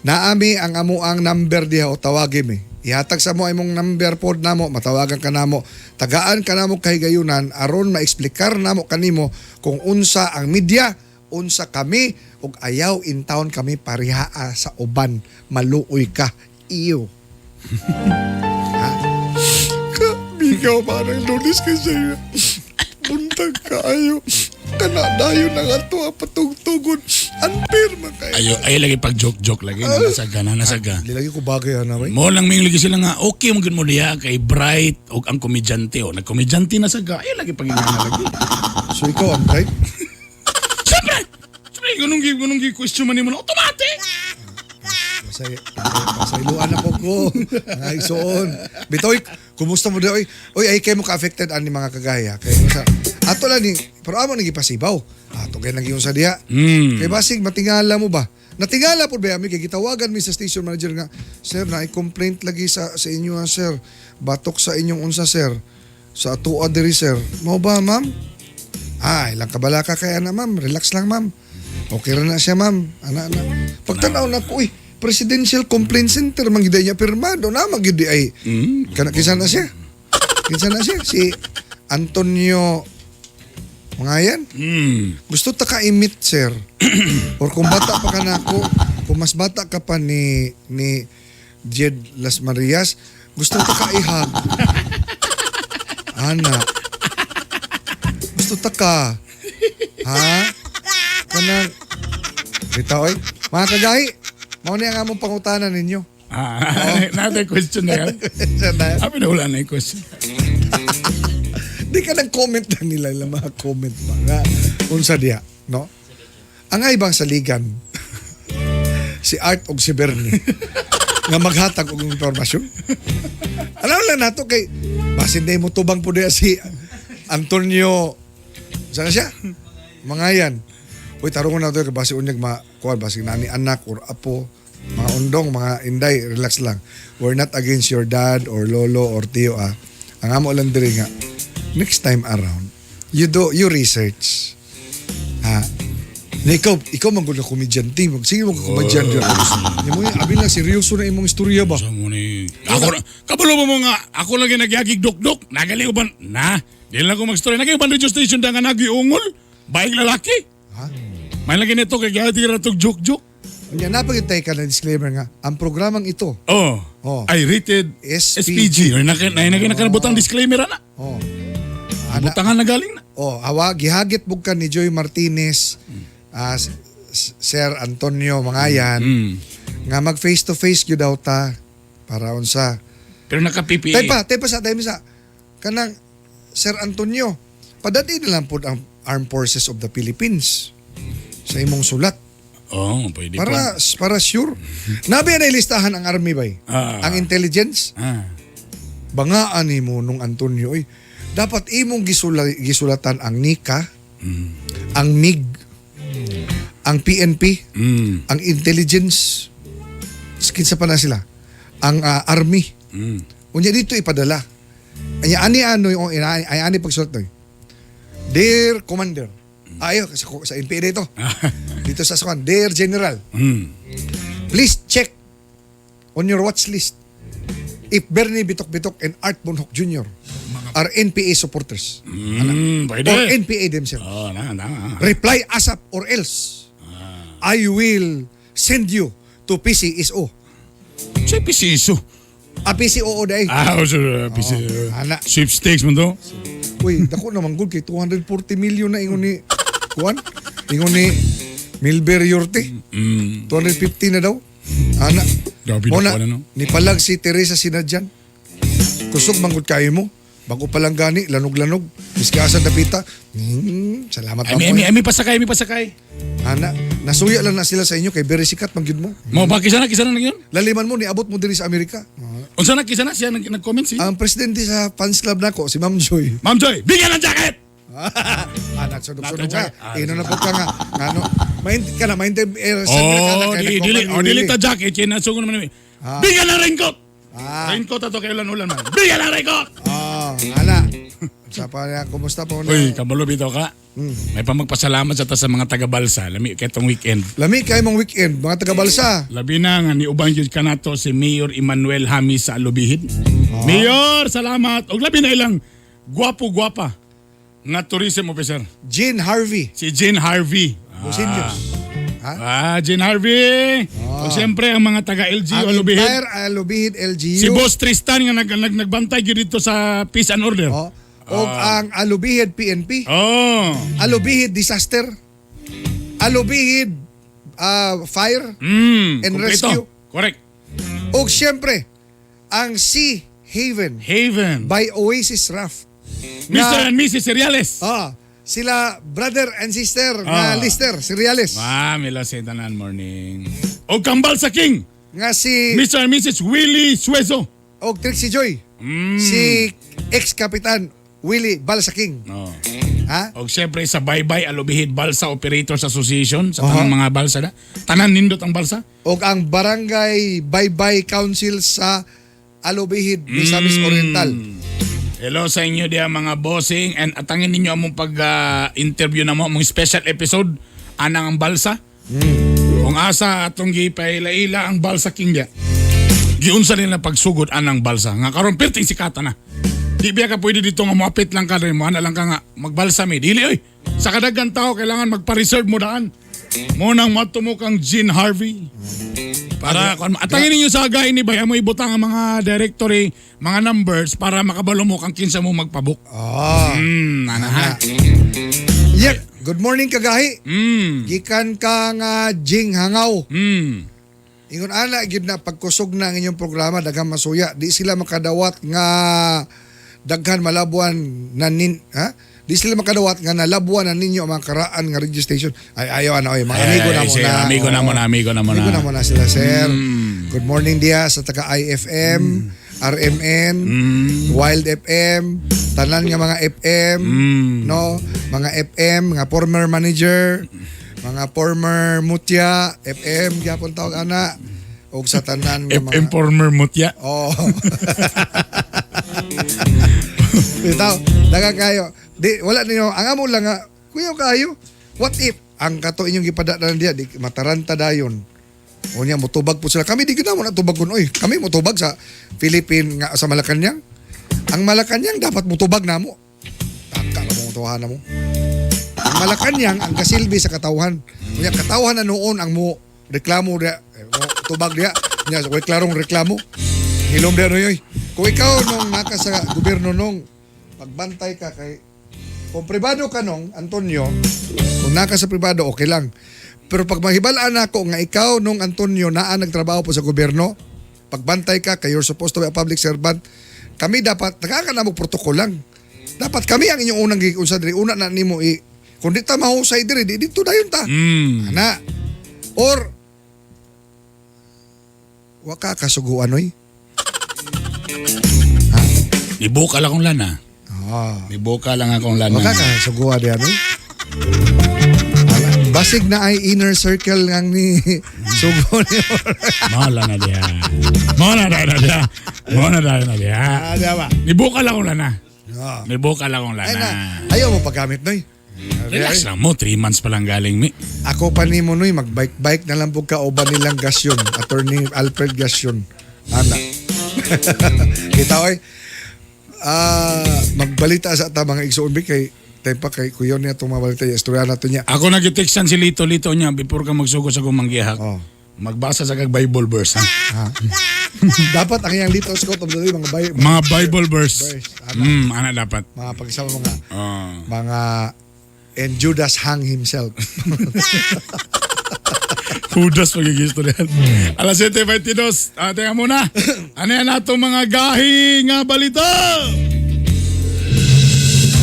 naami ang amuang number diha o tawagi mi. Ihatag sa mo imong number pod namo, matawagan ka namo. Tagaan ka namo kahigayunan aron maeksplikar namo kanimo kung unsa ang media, unsa kami ug ayaw in town kami parihaa sa uban. Maluoy ka. Iyo. Ha? Bigaw parang Lunes kasi buntag kaayo. Kana dayon ang ato ang patugtugon. Unfair man kayo. Ayo, ayo lagi pag joke-joke lagi. Nasaga na, nasaga. Di lagi ko bagay ana bay. Mo lang may lagi sila nga okay mo gud mo diha kay bright og ang komedyante o nagkomedyante na saga ayo lagi pag lagi. So ikaw ang right? Siyempre! Siyempre, ganun gi question man nimo na automatic. Pasayloan ako ko. Mga igsoon. Bitoy, kumusta mo di? Oy, oy, ay kayo mo ka-affected ani mga kagaya. Kay sa ato lang ni, pero amo nang gipasibaw. Ato kay nang sa diha. Kay basig matingala mo ba? Natingala po ba mi kay gitawagan mi sa station manager nga, "Sir, na complaint lagi sa inyo ha, sir. Batok sa inyong unsa, sir. Sa atoa diri, sir." Mao ba, ma'am? Ah, ilang kabala ka kay ana, ma'am. Relax lang, ma'am. Okay ra na siya, ma'am. Ana ana. Pagtanaw na ko, uy, Presidential Complaint Center man gyud niya pirmado na man gyud ay. Kana kinsa na siya? Kinsa na siya? Si Antonio Mangayan. Gusto ta ka i-meet, sir. Or kung bata pa ka nako, kung mas bata ka pa ni Jed Las Marias, gusto ta ka i-hug. Ana. Gusto ta ka. Ha? Kanang Bitaw oy. Mga kagahi, mao ni ang among pangutana ninyo. Ah, another question na yan. Abi na wala na yung question. Di ka nang comment na nila ilang mga comment pa nga unsa diha, no? Ang ay bang saligan si Art og si Bernie nga maghatag og impormasyon. Alam lang nato kay basin day mo tubang po diha si Antonio, saan na siya? Mangayan. Uy, tarungon na to kay basi unyag ma kuan basi nani anak or apo, mga undong, mga inday, relax lang. We're not against your dad or lolo or tiyo ah. Ang amo lang diri nga next time around, you do you research. Ha? Na ikaw man gud na komedyante, sige mo ka komedyante. Imo abi lang seryoso na imong istorya ba? Sa mo ni ako na kabalo mo nga ako lagi nagyagig dok-dok nagali uban na di lang ko magstory nagay uban radio station da nga nagiungol baig lalaki. Ha? May lagi nito kay gayati ra tog joke-joke. Unya napagintay ka na disclaimer nga, ang programang ito, Oh. Oh. Ay rated SPG. SPG. Ay naka na naka butang disclaimer ana. Oh. Ana, Butangan na galing na. oh, hawa gihagit bugkan ni Joy Martinez. Ah, Sir Antonio Mangayan nga mag face to face gyud daw ta para unsa. Pero naka-PPE. Tay pa, tay pa sa, tay pa sa. Kanang Sir Antonio, padali na lang pud ang Armed Forces of the Philippines sa imong sulat. Oo, oh, pwede Para para sure. Nabi na listahan ang army bay. Ah. Ang intelligence. po. Ah. Bangaan nimo nung Antonio oy. Dapat imong gisulatan ang NICA, ang MIG, ang PNP, ang intelligence. Kinsa pa na sila? Ang army. Unya dito ipadala. Anya ani ano yung ay ani pagsulat noy. Dear Commander. Ayo sa NPA dito. Dito sa San Dear General. Please check on your watch list if Bernie Bitok Bitok and Art Bonhoc Jr. are NPA supporters Pwede. or NPA themselves. Oh, na, na. Reply ASAP or else I will send you to PCSO. Sa PCSO. Ah, PCOO dai. Ah, oh, sure, PCSO. Ana. Sweepstakes man to. Uy, dako naman gud kay 240 million na ingon ni Kuan. Ingon ni Milber Yorte. 250 na daw. Ana. Grabe Mo na na, kuwan, ano? nipalag si Teresa Sinadyan. Kusog manggod kayo mo. Bago pa lang gani, lanog-lanog. Miski asa dapita. Salamat Ami, ako. ami, ami pasakay, ami pasakay. Ana, nasuya lang na sila sa inyo kay very sikat man gyud mo. Mo ba kisa na kisa na yun? Laliman mo niabot mo diri sa Amerika. Unsa na kisa na siya nag-comment si? Ang presidente sa fans club nako si Ma'am Joy. Ma'am Joy, bigyan ng jacket. Anak sunog-sunog Nata- nga. Ino na po ka nga. Ngano? Main ka na main eh, siyempre ka na Oh, kay di dili, nagkoman oh, ni dili Willie. ta jacket kay nasugo naman namin. Bigyan ng raincoat. Ah. Raincoat ato kay ulan-ulan man. Bigyan ng raincoat. Ah, ana. Sa pa niya, kumusta po na? Uy, kabalo bitaw ka. May pamagpasalamat sa ta sa mga taga-Balsa lami kay tong weekend. Lami kay mong weekend, mga taga-Balsa. Labi na nga ni ubang gyud kanato si Mayor Emmanuel Hami sa Alubihid. Mayor, salamat. Og labi na ilang gwapo-gwapa nga tourism officer Jean Harvey. si Jane Harvey. Businyos. Ah, Jane Harvey. Og siyempre ang mga taga LGU Ang Alubihid. entire Alubihid LGU. Si Boss Tristan nga nagbantay gyud dito sa Peace and Order. Oh, og ang Alubihid PNP. Oh. Alubihid Disaster. Alubihid Fire. And Kompleto. rescue. Correct. Og siyempre, ang Sea Haven Haven. by Oasis Raft. Mr. and Mrs. Cereales. Ah, sila brother and sister nga Ah. Lister, si Reales. Ah, mila sa tanan morning. Og kambal sa King. Nga si Mr. and Mrs. Willie Suezo. og Trixie Joy. Si ex-kapitan Willie Balsaking. Oh. Ha? Og siyempre sa Baybay Alubihid Balsa Operators Association sa tanang mga balsa na. Tanan nindot ang balsa. Og ang Barangay Baybay Council sa Alobihid, Misamis Oriental. Hello sa inyo diya mga bossing and atangin ninyo among pag-interview na mo among special episode anang ang balsa. Kung asa atong gipaila-ila ang balsa king diya. Giunsa nila pagsugod anang balsa nga karon perting sikata na. Di biya ka pwede dito nga moapit lang ka rin, moana lang ka nga magbalsa mi. Dili oy. Sa kadaghan tao kailangan magpa-reserve mo daan. Mo nang moadto mo kang Jean Harvey. Para kung atangin ninyo sa agay ni bay amo ibutang ang mga directory, mga numbers para makabalo mo kang kinsa mo magpabook. Ah. Ana ha. Yep. Good morning kagahi. Gikan ka nga Jing Hangaw. Ingon ana gyud na pagkusog na ang inyong programa daghang masuya. Di sila makadawat nga daghan malabuan na nin ha? Di sila makadawat nga nalabuan na ninyo ang mga karaan nga radio station. Ay ayaw ana oy, mga amigo na Ay, mo sir, na. Amigo na mo na, amigo na mo na. Amigo na mo na sila, sir. Good morning diha sa taga IFM, RMN, Wild FM, tanan nga mga FM, no? Mga FM, mga former manager, mga former mutya, FM gyapon tawag ana og sa tanan nga mga FM former mutya. Oh. Bitaw, daga kayo. Di wala ninyo ang amo lang nga kuya kayo. What if ang kato inyong gipadala diya di mataranta dayon. Unya motubag po sila. Kami di gid mo natubag kun oy. Kami motubag sa Philippine nga sa Malacañang. Ang Malacañang dapat motubag namo. Taka ra mo tuwahan na mo. Ang Malacañang ang kasilbi sa katawhan. Unya katawhan na noon ang mo reklamo diya, eh, mo tubag diya. Unya way klarong reklamo. Hilom diya noyoy. Kung ikaw nung naka sa gobyerno nung pagbantay ka kay kung pribado ka nung Antonio, kung naka sa pribado okay lang. Pero pag mahibalaan ako nga ikaw nung Antonio naa nagtrabaho po sa gobyerno, pagbantay ka, kay you're supposed to be a public servant, kami dapat, nakaka na mo protocol lang. Dapat kami ang inyong unang giunsa diri, una na nimo i kung di ta mahusay diri, di dito dayon ta. Ana. Or wa ka kasuguan oy. Ibukal akong lana. Ah. Ibukal lang akong lana. Wa ka kasuguan diyan oy. Ala, basig na ay inner circle ngang ni sugo ni. Mao na diya. Mao na na diya. Mao na na diya. Ah, di ba? Nibukal akong lana. Ah. Nibukal akong Ay na, lana. ayaw mo paggamit noy. Relax lang mo. 3 months pa lang galing mi. Ako pa nimo noy, magbike-bike na lang pug ka uban nilang Gasyon, Attorney Alfred Gasyon. Ana. Kita oy. Ah, magbalita sa ta mga igsoon bi kay tempa kay kuyon niya itong mga balita, istorya nato niya. Ako nagitextan si Lito Lito niya before ka magsugo sa gumanggiha. Oh. Magbasa sa kag Bible verse. Ha? Ha. Dapat ang iyang Lito Scott of the day, mga Mga Bible verse. Verse, ana. Ana dapat. Mga pagsama mga Oh. mga "And Judas hung himself." Judas magiging istorya. Alas 7:22. Ah, teka muna. Ano yan atong mga gahi nga balita?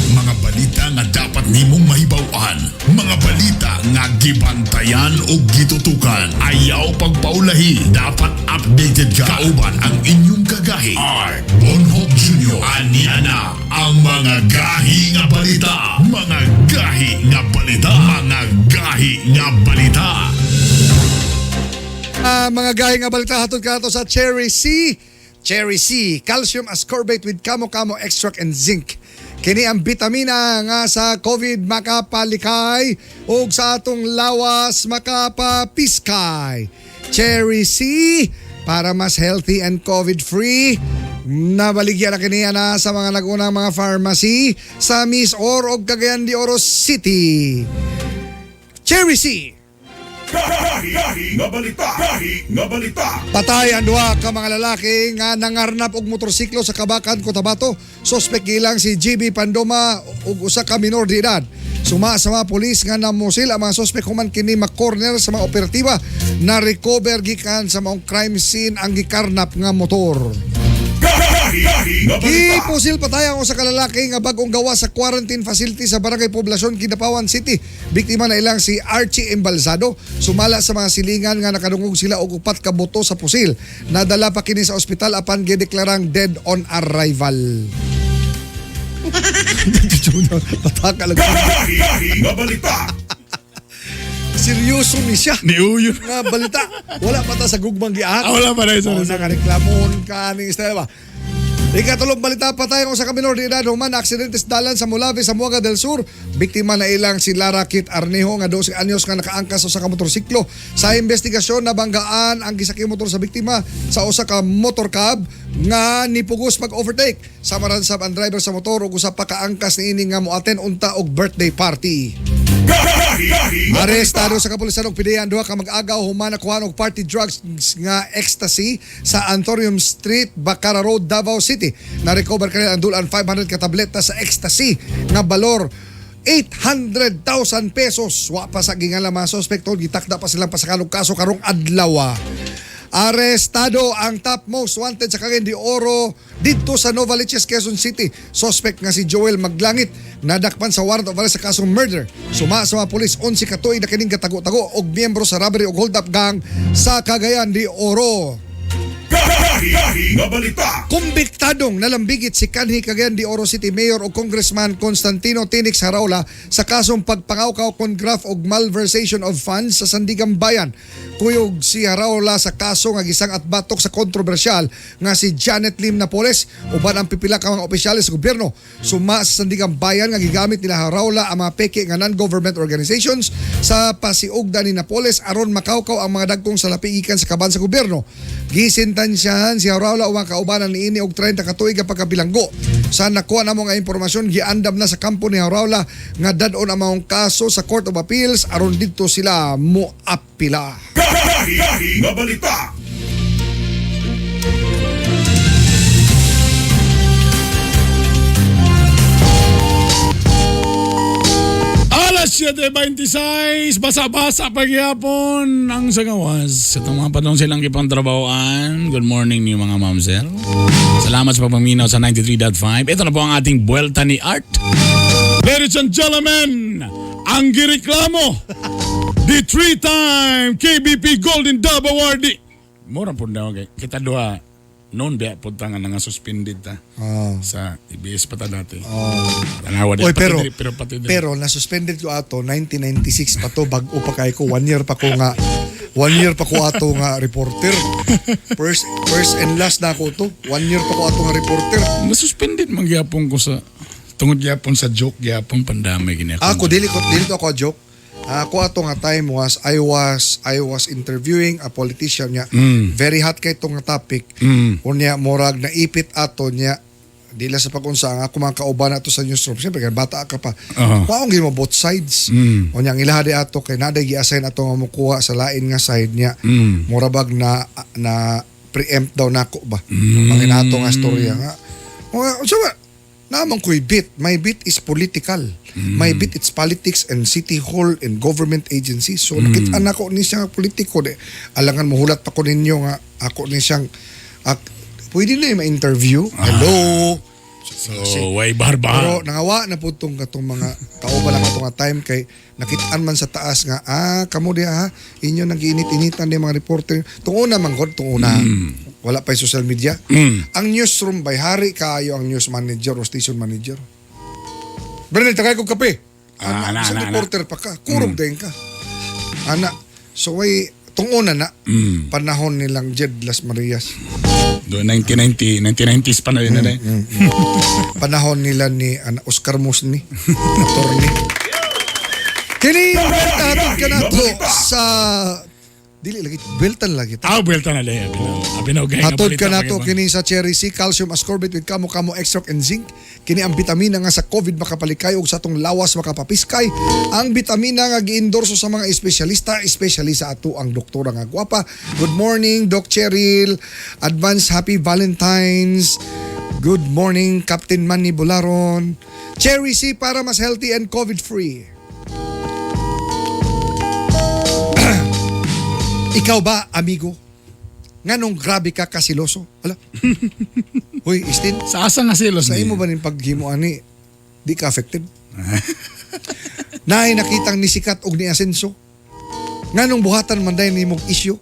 Mga balita nga dapat nimong mahibaw-an. Mga balita nga gibantayan o gitutukan. Ayaw pagpaulahi. Dapat updated ka. Kauban ang inyong kagahi. Art Bonhoc Jr. Ania na ang mga gahi nga balita. Mga gahi nga balita. Mga gahi nga balita. Ah, mga gahi nga balita hatod kanato sa Cherry C. Cherry C, calcium ascorbate with kamo-kamo extract and zinc. Kini ang bitamina nga sa COVID makapalikay ug sa atong lawas makapapiskay. Cherry C para mas healthy and COVID-free. Nabaligya na kini na sa mga nagunang mga pharmacy sa MisOr og Cagayan de Oro City. Cherry C. Gahi nga balita. Gahi nga balita. Patay ang duha ka mga lalaki nga nangarnap og motorsiklo sa Kabacan, Cotabato. Suspek gilang si GB Pandoma ug usa ka minor de edad. Suma sa mga pulis nga namusil ang mga suspek human kini makorner sa mga operatiba na recover gikan sa maong crime scene ang gikarnap nga motor. Gahi nga Gipusil patay ang usa ka lalaki nga bag-ong gawa sa quarantine facility sa Barangay Poblacion, Kidapawan City. Biktima na ilang si Archie Embalzado. Sumala sa mga silingan nga nakadungog sila og upat ka buto sa pusil. Nadala pa kini sa ospital apan gideklarang dead on arrival. Pataka lang. Gahi nga balita. Seryoso ni siya Niuyo. nga balita. Wala pa ta sa gugmang giak. Ah, wala pa na. Oo, Sorry, sorry. nakareklamon ka ni Estela ba? Ikatulong balita, patay ang usa ka minor de edad human aksidente sa dalan sa Molave, Zamboanga del Sur. Biktima na ilang si Lara Kit Arnejo nga 12 anyos nga nakaangkas sa usa ka motorsiklo. Sa investigasyon nabanggaan ang gisakyang motor sa biktima sa usa ka motorcab nga nipugos pag-overtake. Samaran sab ang driver sa motor ug usa pa kaangkas niini nga moaten unta og birthday party. Gahi nga Arestado sa kapulisan og PDEA ang duha ka mag-agaw human nakuhaan og party drugs nga ecstasy sa Anthurium Street, Bacara Road, Davao City. Na-recover kanila ang dulan 500 ka tableta sa ecstasy nga balor 800,000 pesos. Wa pa sa gingalan mga suspect, gitakda pa silang pasakalog kaso karong adlaw. Arestado ang top most wanted sa Cagayan de Oro didto sa Novaliches, Quezon City. Suspect nga si Joel Maglangit nadakpan sa warrant of arrest sa kasong murder. Suma sa mga pulis 11 ka tuig na kining gatago-tago og miyembro sa robbery ug hold up gang sa Cagayan de Oro. Gahi nga balita. Kumbiktadong nalambigit si kanhi Cagayan de Oro City Mayor o Congressman Constantino Tinix Jaraula sa kasong pagpangawkaw, con graft og malversation of funds sa Sandiganbayan. Kuyog si Jaraula sa kaso nga gisang at batok sa kontrobersyal nga si Janet Lim Napoles uban ang pipila ka mga opisyales sa gobyerno. Suma sa Sandiganbayan nga gigamit nila Jaraula ang mga peke nga non-government organizations sa pasiugda ni Napoles aron makawkaw ang mga dagkong salapi gikan sa kaban sa gobyerno. Gisentansyahan si Jaraula ug ang kaubanan niini og 30 ka tuig nga pagkabilanggo. Sa nakuha namo nga impormasyon, giandam na sa kampo ni Jaraula nga dad-on ang maong kaso sa Court of Appeals aron didto sila moapila. Gahi nga balita. Alas 7:26, basa-basa pagyapon ang sa gawas. Sa itong mga panahon silang gipantrabahoan. Good morning niyo, mga mamsel. Salamat sa pagpaminaw sa 93.5. Ito na po ang ating Buelta ni Art. Ladies and gentlemen, ang gireklamo, the three-time KBP Golden Dove Awardee. Mura po daw kay kita duha noon biya po nga nga suspended ta sa ABS pa ta dati. Tanawa din. Oy, Pati pero, diri, pero pati diri. pero na-suspended ko ato 1996 pa to, bag-o pa kay ko, 1 year pa ko nga, 1 year pa ko ato nga reporter. First and last na ako to. 1 year pa ko ato nga reporter. Nasuspended man gyapon ko sa tungod gyapon sa joke gyapon pandamay gini ako. Ako dili to ako joke. Ako ato nga time was I was interviewing a politician niya. Very hot kay itong nga topic. Unya murag naipit ato niya di lang sa pagunsa ang ako mga kauban ato sa newsroom. Siyempre kay bata ka pa. Kuha mo both sides. Unya ang ilaha di ato kay naday gi-assign ato nga mokuha sa lain nga side niya. Mura bag na na preempt daw nako ba. Mm. Ang ato nga storya nga. Mga unsa ba? Naman ko'y bit. My bit is political. My bit, it's politics and city hall and government agencies. So nakita nako ni siya nga politiko. Di, alangan muhulat pa ko ninyo nga ako ni siyang pwede na yung ma-interview. Hello. So, way barba. Pero nangawa na po itong katong mga kauban lang atong nga time kay nakitaan man sa taas nga kamo diha ha, inyo nagiinit-initan di mga reporter. Tung una man gud, tung una wala pa yung social media. Ang newsroom by hari kaayo ang news manager o station manager. Bernard, tagay kong kape. Ah, Ana, ana, isang ana, ana. reporter pa ka. Kurog din ka. Ana, so way, tung una na, panahon nilang Jed Las Marias. Do 1990, 1990s pa na rin na. Panahon nila ni ana, Oscar Musni, attorney. Kini hatod ka nato sa dili lagi beltan lagi ta. Ah, buelta na lang. Abinaw gay nga Hatod balita ka nato pa kini sa Cherry C Calcium Ascorbate with Kamo Kamo Extract and Zinc. Kini ang bitamina nga sa COVID makapalikay ug sa atong lawas makapapiskay. Ang bitamina nga giendorso sa mga espesyalista, especially sa ato ang doktora nga gwapa. Good morning, Doc Cheryl. Advance Happy Valentines. Good morning, Captain Manny Bularon. Cherry C para mas healthy and COVID-free. Ikaw ba, amigo? Nganong grabe ka kasiloso? Hala. Uy, Istin, Sa asa nga silos sa ni? imo ba ning paghimo ani, di ka affected? Naay nakitang nisikat og ni asenso. Nganong buhatan man day nimog issue?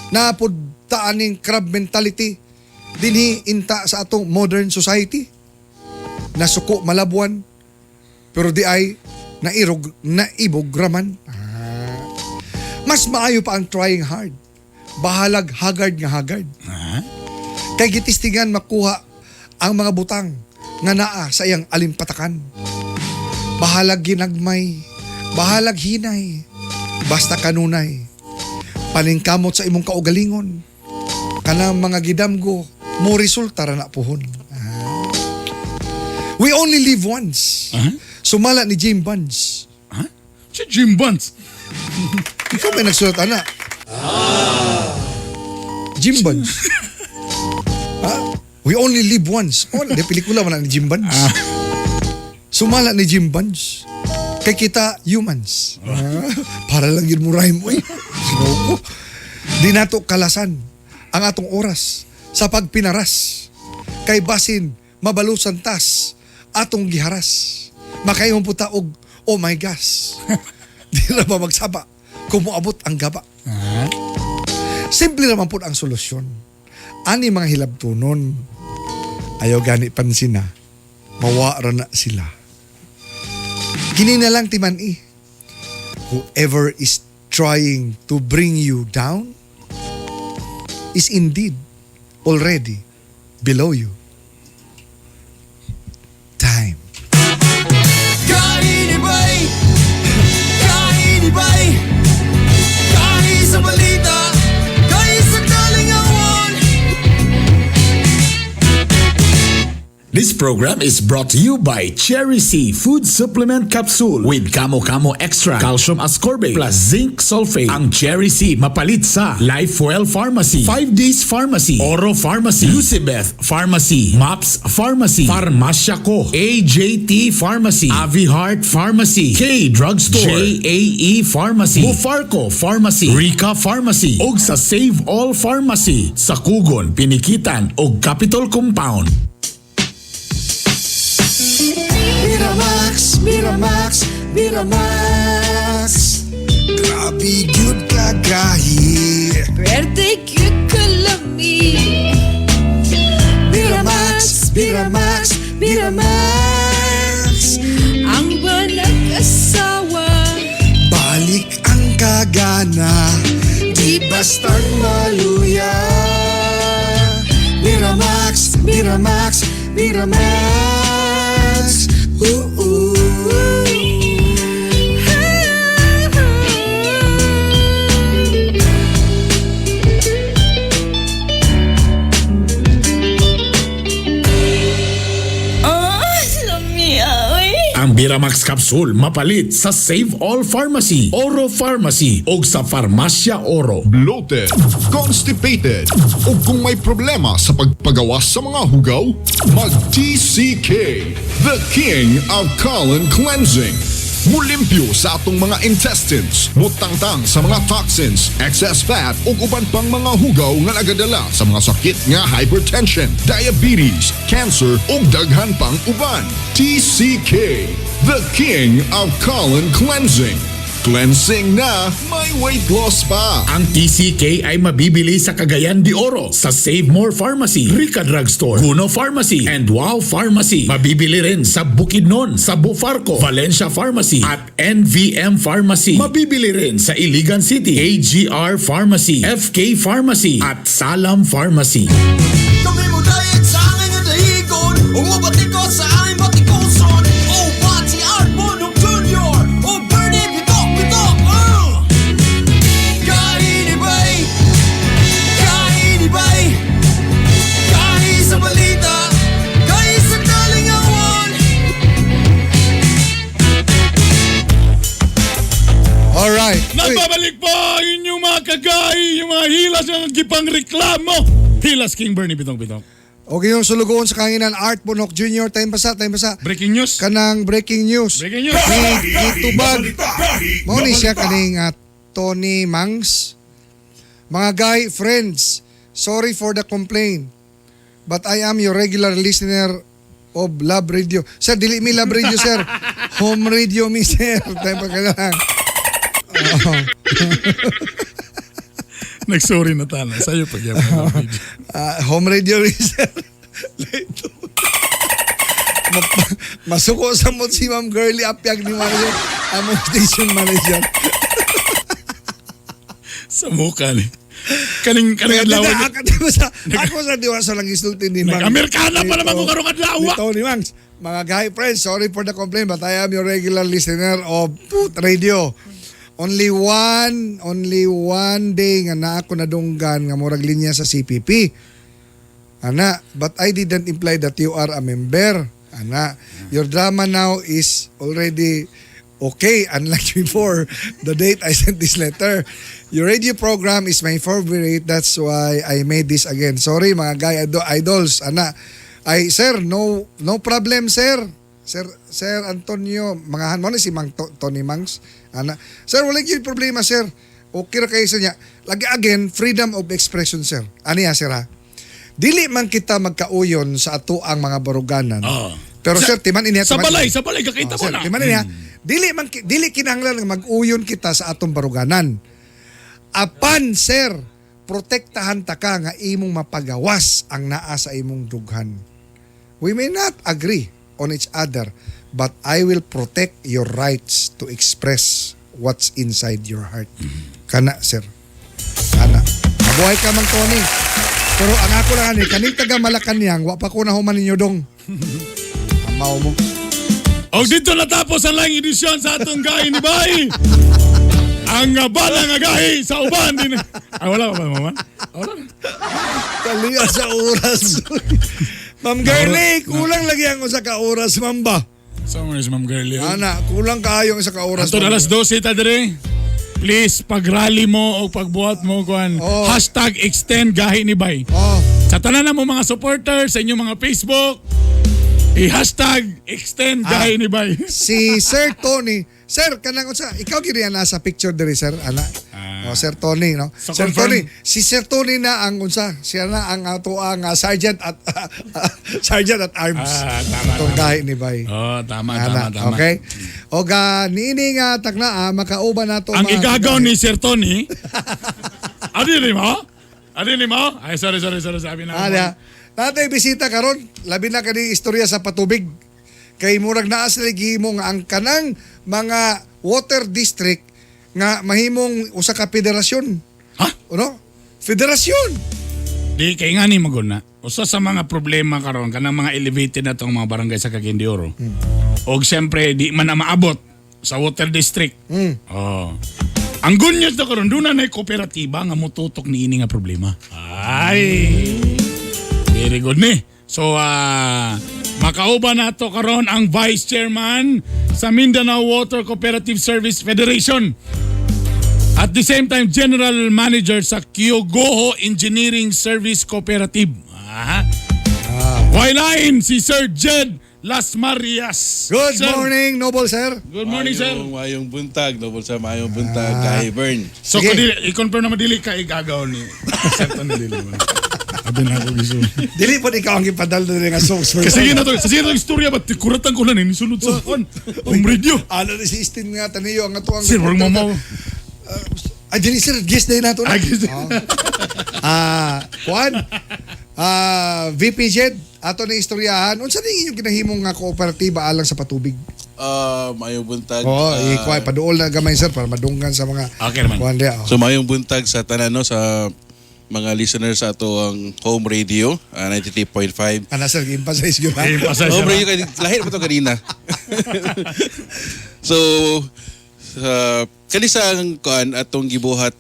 Naapod ta aning crab mentality dinhi inta sa atong modern society. Nasuko malabuan pero di ay nairog naibog raman. Ah. Mas maayo pa ang trying hard. Bahalag haggard nga haggard. Ha? Kay gitistingan makuha ang mga butang nga naa sa iyang alimpatakan. Bahalag ginagmay, bahalag hinay, basta kanunay. Paningkamot sa imong kaugalingon. Kanang mga gidamgo, mo resulta ra na puhon. Ah. We only live once. Ah? Sumala ni James Bonds. Ha? Si Jim Bonds. Ikaw may nagsulat, ana. Jim Bonds. Ha? We only live once. Oh, di pelikula man na ni Jim Bonds. Sumala ni Jim Bonds. Kay kita humans. Ah, para lang yun mo rhyme. Uy. Sino ko? Di nato kalasan ang atong oras sa pagpinaras. Kay basin mabalusan tas atong giharas. Makaingon po ta og oh my gosh. Di na ba magsaba kung moabot ang gaba. Ha? Simple naman po ang solusyon. Ani mga hilabtunon, ayaw gani pansin na, mawara na sila. Kini na lang timan-i. Whoever is trying to bring you down is indeed already below you. Time. Kainibay! Kainibay! Kahi sa balita! Kahi sa kalingawan! This program is brought to you by Cherry C Food Supplement Capsule with Kamo Kamo Extra, Calcium Ascorbate plus Zinc Sulfate. Ang Cherry C mapalit sa Lifewell Pharmacy, 5 Days Pharmacy, Oro Pharmacy, Lucibeth Pharmacy, Maps Pharmacy, Farmasya Ko, AJT Pharmacy, Avi Heart Pharmacy, K Drugstore, JAE Pharmacy, Bufarco Pharmacy, Rica Pharmacy, og sa Save All Pharmacy sa Kugon, Pinikitan og Capitol Compound. Miramax, Miramax, Miramax. Grabe gyud kagahi. Pwerte gyud kalami. Miramax, Miramax, Miramax. Ang banag-asawa. Balik ang kagana, di bastang maluya. Miramax, Miramax, Miramax. Ooh, Oh, lami oy. Ang Biramax Capsule mapalit sa Save All Pharmacy, Oro Pharmacy og sa Farmasya Oro. Bloated, constipated, o kung may problema sa pagpagawas sa mga hugaw, mag-TCK, the king of colon cleansing. Mulimpyo sa atong mga intestines, mutangtang sa mga toxins, excess fat ug uban pang mga hugaw nga nagadala sa mga sakit nga hypertension, diabetes, cancer ug daghan pang uban. TCK, the king of colon cleansing. Cleansing na, may weight loss pa. Ang TCK ay mabibili sa Cagayan de Oro, sa Save More Pharmacy, Rica Drugstore, Guno Pharmacy, and Wow Pharmacy. Mabibili rin sa Bukidnon, sa Bufarco, Valencia Pharmacy, at NVM Pharmacy. Mabibili rin sa Iligan City, AGR Pharmacy, FK Pharmacy, at Salam Pharmacy. Kami mo diet sa angin nga dahigon. Umubatikot sa aming batikuson. Oh, Pati Art Bonok Jr. Oh, Bernie Bitok Bitok. Kainibay! Kainibay! Kahi sa balita! Kahi sa kalingawan! Alright. Uy, Nagbabalik po ang inyong mga kagahi, yung mga hilas ng gipang reklamo. Hilas King Bernie Bitong Bitong. Okay yung sulugoon sa kanginan Art Bonok Jr. Time basa, time basa. Breaking news. Kanang breaking news. Breaking news. Ni gitubag. Mao ni siya kaning Tony Mangs. Mga guy friends, sorry for the complaint. But I am your regular listener of Love Radio. Sir, dili mi Love Radio, sir. Home radio mi, sir. Time pa ka lang. Nagsorry na tana. Sa'yo pag yan. Home radio mi, sir. Masuko sa mo si Ma'am Girlie Apyag ni manager, among station manager. Sa mukha ni. Kaning kaning adlaw. Ako, di ba sa, ako sa diwa sa lang isulti ni Mang. Nag-Amerikana pa naman ko karong adlaw. Ni Tony Mangs. Mga guy friends, sorry for the complaint but I am your regular listener of Put Radio. Only one day nga naa ko nadunggan nga murag linya sa CPP. Ana, but I didn't imply that you are a member. Ana, your drama now is already okay, unlike before the date I sent this letter. Your radio program is my favorite. That's why I made this again. Sorry mga guy idols. Ana, ay sir, no no problem sir. Sir Sir Antonio, mga mo na si Mang Tony Mangs. Ana, sir, wala gyud problema sir. Okay ra kayo sa niya. Lagi again, freedom of expression sir. Ani ya sir ha? Dili man kita magkauyon sa ato ang mga baruganan. Oo. Pero sir, timan ini Sa timan balay, ini. sa balay, kakita Oh, mo sir, na. Timan ini ha. Dili kinahanglan nga mag-uyon kita sa atong baruganan. Apan sir, protektahan ta ka nga imong mapagawas ang naa sa imong dughan. We may not agree on each other, but I will protect your rights to express what's inside your heart. Kana, sir. Kana. Mabuhay ka Mang Tony. Pero ang ako lang ani, kaning taga Malacanang, wa pa ko na human ninyo dong. Amaw mo. Og dito natapos ang laing edisyon sa atong gahi ni Bay. Ang bala nga gahi sa uban din. Ah, wala pa ba, mama? Wala. Taliya sa oras. Ma'am Girlie, kulang lagi ang usa ka oras, ma'am ba? So, is Ma'am Girlie. Ana, kulang kaayo ang isa ka oras. Anto ma'am. alas 12 ta dire. Please, pag-rally mo o pagbuhat mo kuan. Oh. #ExtendGahiNiBay. Oh, Sa tanan na mo mga supporters sa inyong mga Facebook, i-hashtag extend gahi ni Bay. Si Sir Tony, Sir, kanang unsa, ikaw gid yan nasa picture diri, sir, ana. Oh, Sir Tony, no? So, Sir confirm. Tony, si Sir Tony na ang unsa, siya na ang ato ang sergeant at sergeant at arms. Ah, tama, Atong tama. gahi ni Bay. Oh, tama, Ana, tama, tama. Okay? O ga niini nga takna ah, makauban nato Ang mga igagaw kagahi. ni Sir Tony, Adi ni mo? Adi ni mo? Ay, sorry, sorry, sorry, sabi na. Ana, natay bisita karon, labi na kani istorya sa patubig. Kay murag naa sila gihimo nga ang kanang mga water district nga mahimong usa ka federasyon. Ha? Ano? Federasyon. Di kay nga ni maguna. Usa sa mga problema karon kanang mga elevated na tong mga barangay sa Cagayan de Oro. Og siyempre di man na maabot sa water district. Oh. Ang good news na karon doon na nay kooperatiba nga motutok niini nga problema. Ay. Very good ni. So makauban nato karon ang Vice Chairman sa Mindanao Water Cooperative Service Federation. At the same time, General Manager sa Kyogoho Engineering Service Cooperative. Aha. Wailain si Sir Jed Las Marias. Good Sir, morning, noble sir. Good morning, sir. Mayong buntag, noble sa mayong buntag, kay Bern. So, Sige. kung dili, i-confirm na madili ka, igagaw ni Sir Tony Dili. Abi na ako giso. Dili po ikaw ang gipadal diri nga spokesperson. Kasi na to, sa sige na to istorya ba't kuratan ko lang eh, nisunod sa kon. Ang radio. Ano ni si Istin nga taniyo ang ato ang Sir, wag mo mo. Ay, dili sir, guest day nato na. Ay, guest day. Oh. Kuan. VP Jed, ato na istoryahan. Unsa ni inyong kinahimong nga kooperatiba alang sa patubig? Mayong buntag. Oo, oh, ikuan paduol na gamay sir para madunggan sa mga Okay naman. kuan diya. Oh. So mayong buntag sa tanan no sa mga listeners sa ato ang home radio 93.5. Ana sir, emphasize yun. ha? Eh, pasensya Home na. radio kay lahir pa to kanina. So sa kani sa ang kuan atong gibuhat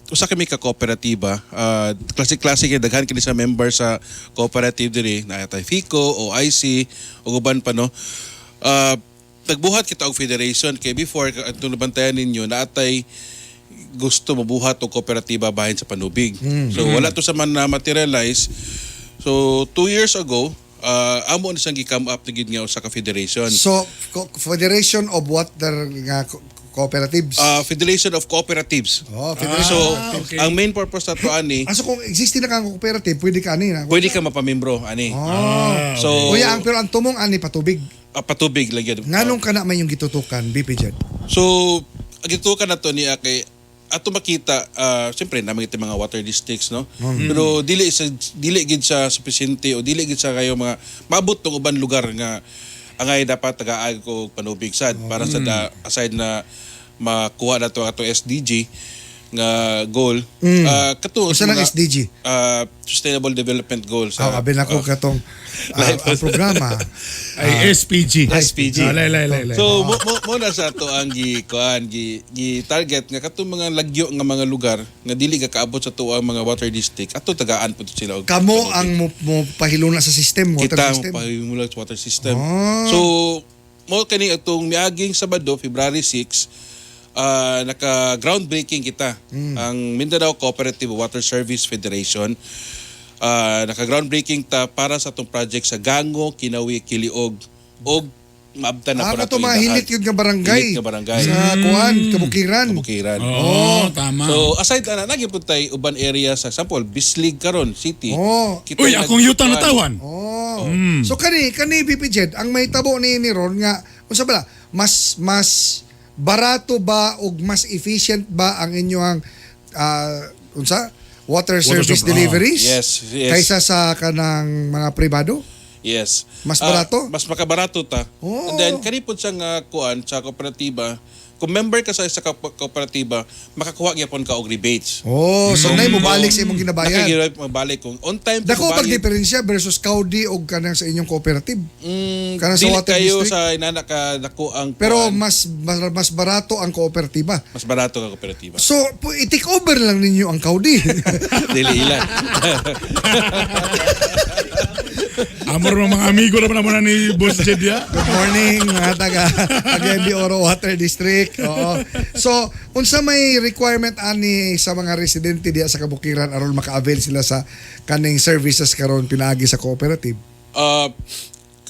usa kami ka kooperatiba classic classic kay daghan kini sa member sa cooperative diri naa tay FICO OIC ug uban pa no. Nagbuhat kita og federation kay before atong nabantayan ninyo naatay gusto mabuhat og kooperatiba bahin sa panubig. So wala to sa man na materialize. So 2 years ago, amo ni siyang gi-come up na gid nga usa ka federation. So, Federation of Water nga Cooperatives. Federation of Cooperatives. Oh, Federation So, of Cooperatives. Okay. ang main purpose nato ani, Ah, so kung existing na kang cooperative, pwede ka ani na. pwede ka mapamembro ani. Oh. So, Kuya, ang pero ang tumong ani patubig. Patubig lang yun. Nganong kana may yung gitutukan, BP Jed? So, ang gitutukan na to niya kay ato makita siyempre naman ito mga water districts no, pero dili gid sa suficiente o dili gid sa kayo mga maabot tong uban lugar nga angay dapat tagaag og panubig sad para sa da, aside na makuha na to ato SDG nga goal. Kato Usa nang SDG? Sustainable Development Goal Ah, sa abi na ko katong ang programa. Ay, SPG. SPG. Ah, lay, lay, lay, lay. So mo na sa ato ang gi kuan gi, gi target nga katong mga lagyo nga mga lugar nga dili ka kaabot sa tuwa ang mga water district ato tagaan pud sila og Kamo panubig. ang mo pahiluna sa system, water Kita system. mo pahimula sa water system. Ah. So mo kani atong miaging Sabado, February 6, naka groundbreaking kita ang Mindanao Cooperative Water Service Federation. Naka groundbreaking ta para sa atong project sa Gango, Kinawi, Kiliog og maabtan na Ah, po nato kato mga yung hilit daan. yun nga barangay. Hilit nga barangay. Sa kuan, Kabukiran. Kabukiran. Oh, tama. So aside ana lagi pud tay uban area sa example Bislig karon city. Oh. Kita Uy, akong yuta na tawan. Oh. So kani kani BP Jed, ang may tabo ni Ron nga unsa bala, mas mas barato ba og mas efficient ba ang inyong unsa water service supply. deliveries? Yes. Kaysa sa kanang mga pribado? Yes. Mas barato? Mas makabarato ta. Oh. And then kani pud sa nga kuan sa kooperatiba, kung member ka sa isa ka kooperatiba, makakuha gyapon ka og rebates. Oh, so nay mobalik sa imong ginabayad. Nakagirap mabalik kung on time ka Dako bag mobayad. diferensya versus Kaudi og kanang sa inyong cooperative? Kanang sa Dili water kayo district? sa inana ka dako ang Pero kuan, mas, mas mas barato ang kooperatiba. mas barato ka kooperatiba. So, i-take over lang ninyo ang Kaudi. Dili ilan. Amor mga mga amigo naman naman ni Boss Jed ya. Good morning mga taga Cagayan de Oro Water District. Oo. So, unsa may requirement ani sa mga residente diya sa kabukiran aron maka-avail sila sa kaning services karon pinaagi sa cooperative?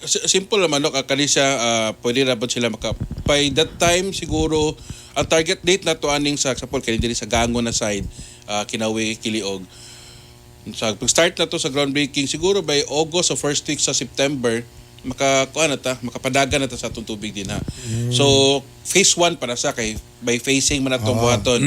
Simple naman no, kani siya pwede ra ba sila maka by that time siguro ang target date na to aning sa example kani diri sa Gango na side, Kinawi, Kiliog. Sa pag-start na to sa groundbreaking siguro by August o first week sa September maka kuan na ta, makapadagan na ta sa atong tubig din ha. So phase 1 para sa kay by phasing man atong buhaton.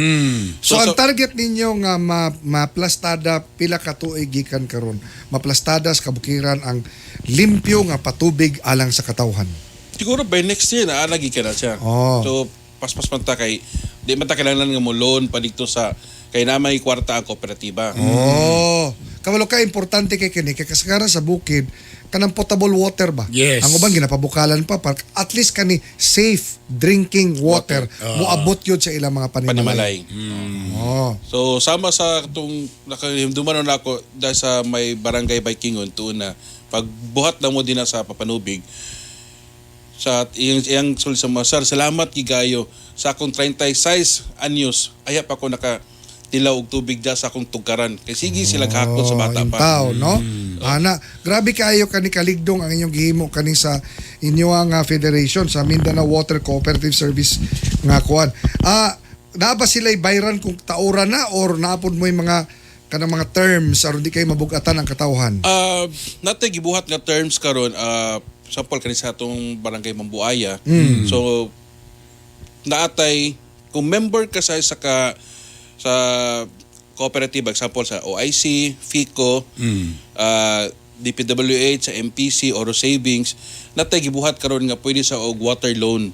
So, ang target ninyo nga maplastada pila ka tuig gikan karon. Maplastada sa kabukiran ang limpyo nga patubig alang sa katawhan. Siguro by next year na lagi ka na siya. Oh. So paspas man ta kay di man ta kailangan nga mo loan pa dito sa kay na may kwarta ang kooperatiba. Oh. Kabalo ka importante kay kini kay kasagaran sa bukid kanang potable water ba? Yes. Ang uban ginapabukalan pa para at least kani safe drinking water moabot yun sa ilang mga panimalay. Panimalay. Oh. So sama sa itong nakahimduman na ako dahil sa may barangay Bikingon tuon na pagbuhat na mo din na sa papanubig sa iyang iyang sul sa mga, "Sir, salamat gigayo sa akong 36 anyos aya pa ko naka tilaw og tubig da sa akong tugkaran kay sige sila gahakot sa bata pa." Tao, no? Ana, grabe kaayo kani kaligdong ang inyong gihimo kani sa inyong federation sa Mindanao Water Cooperative Service nga kuan. Naa ba sila bayran kung taora na or naapod mo yung mga kanang mga terms aron di kayo mabugatan ang katawhan? Natay gibuhat nga terms karon, sample kani sa atong barangay Mambuaya. So naatay kung member ka sa isa ka sa cooperative, example sa OIC, FICO, DPWH, sa MPC, Oro Savings, natay gibuhat karon nga pwede sa og water loan.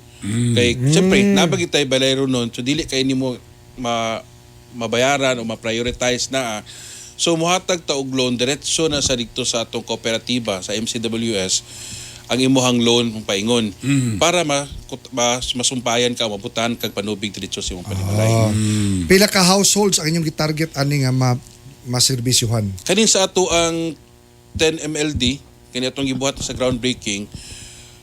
Kay siyempre nabagi tay balero nun, so dili kay nimo mabayaran o ma-prioritize na. So muhatag ta og loan diretso na sa dikto sa atong kooperatiba sa MCWS ang imuhang loan kung paingon para masumpayan ka, mabutan kag panubig diretso sa imong panimalay. Pila ka households ang inyong gitarget ani nga maserbisyuhan? Kanin sa ato ang 10 MLD kani atong gibuhat sa groundbreaking,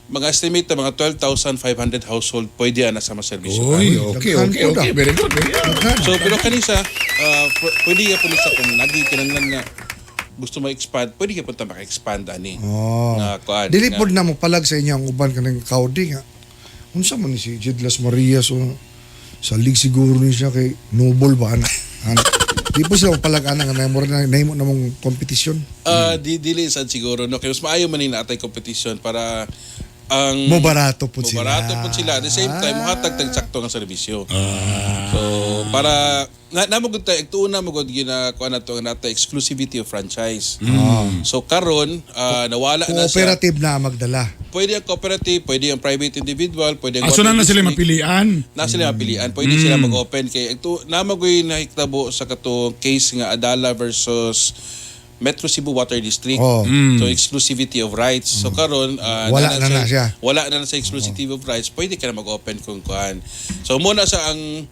mga estimate na mga 12,500 household pwede ana sa maserbisyo. Uy, okay, Daghan okay, po okay. na. Very good. Very good. So pero kani sa pwede ka po ni sa kung nagi kinahanglan nga gusto mo expand, pwede ka punta maka-expand ani. Oh. Nga kuan. Dili nga- pod na mo palag sa inyo ang uban kanang kaudi nga. Unsa man ni si Jidlas Maria, so sa league siguro ni siya kay Noble ba ana. Ana. Di po sila palag ana nga nahimo na nahimo na mong kompetisyon. Di dili sad siguro no kay mas maayo man ni naatay competition para ang Mo barato po sila. Mobarato po sila. At the same time, muhatag tag sakto nga serbisyo. So para na namugod tayo tuon na mugod gina kuan nato ang nata exclusivity of franchise. So karon nawala na siya. Cooperative na magdala. Pwede ang cooperative, pwede ang private individual, pwede ang Ah, so na water na sila district. mapilian. Na sila mapilian. Pwede sila mag-open kay ito namagoy nahitabo sa katong case nga Adala versus Metro Cebu Water District. Oh. So exclusivity of rights. So karon Wala na na siya. Wala na na sa exclusivity of rights. Pwede ka na mag-open kung kuan. So muna sa ang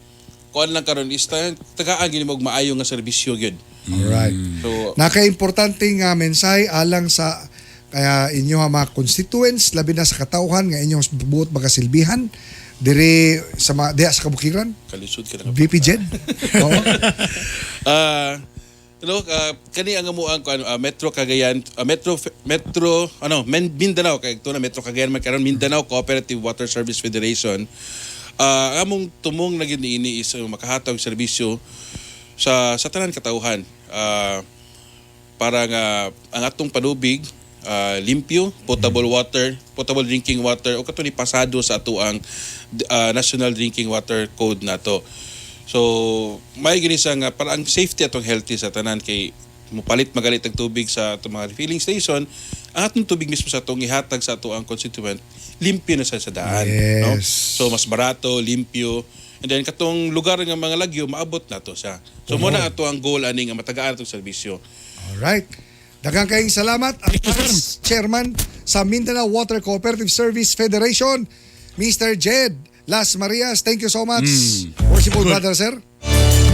kuan lang karon is tagaan gini mo og maayo nga serbisyo gyud. Alright. So Nakaimportante nga mensahe alang sa kaya inyo nga mga constituents labi na sa katawhan nga inyong buot makasilbihan diri sa mga diha sa kabukiran. Kalisod ka na. VP Jed. Oo. No, kani ang amuang kuan, Metro Cagayan, Metro Metro ano Mindanao kay ito na Metro Cagayan man karon, Mindanao Cooperative Water Service Federation. Ang among tumong na gyud niini is makahatag serbisyo sa tanan katawhan. Para nga ang atong panubig limpyo, potable water, potable drinking water o kato ni pasado sa ato ang National Drinking Water Code nato. So, may gini siya nga para ang safety atong healthy sa tanan kay mupalit magalit ang tubig sa atong mga refilling station, ang atong tubig mismo sa atong ihatag sa ato ang constituent, limpyo na sa daan, no? So mas barato, limpyo. And then katong lugar nga mga lagyo maabot na to siya. So mo na ato ang goal ani nga matagaan atong serbisyo. Alright. Daghang kayong salamat ang Vice Chairman sa Mindanao Water Cooperative Service Federation, Mr. Jed Las Marias. Thank you so much. Worshipful brother, sir.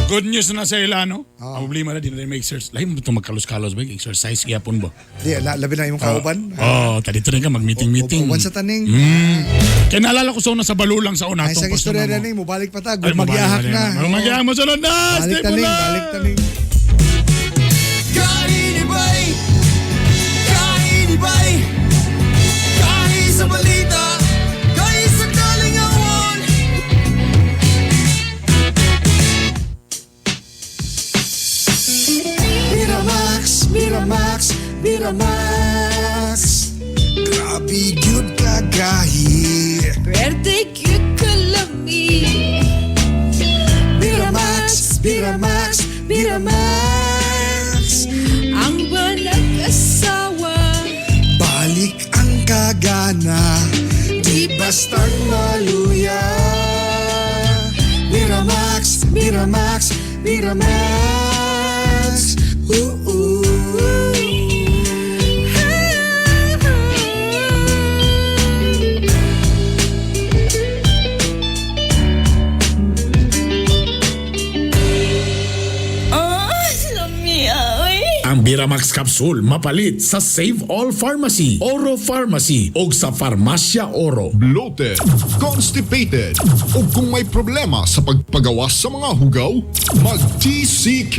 Good news na sa ila, no? Ang problema na, di na rin may exercise. Lahi mo ito magkalos-kalos ba? Exercise gyapon ba? Di, labi na imong kauban. Oh, tadito rin ka, mag-meeting-meeting. Uban sa taning. Kaya naalala ko sa una sa balulang sa una. Ay, atong sa istorya personal na mo. ning, mubalik pa ta. Ay, mabalik, Magyahak balik na. Magyahak mo sunod na! Balik Stay taning, po na! balik taning. Kainibay! Kainibay! Kahi sa balita, kahi sa kalingawan. Miramax, Miramax, Miramax. Grabe gyud kagahi. Pwerte cute kalami. Miramax, Miramax, Miramax. Ang walang asawa. Balik ang kagana, di bastang maluya. Miramax, Miramax, Miramax. Ooh, Oh, lami ay. Ang Biramax Capsule mapalit sa Save All Pharmacy, Oro Pharmacy o sa Farmacia Oro. Bloated, constipated, o kung may problema sa pagpagawas sa mga hugaw, mag-TCK,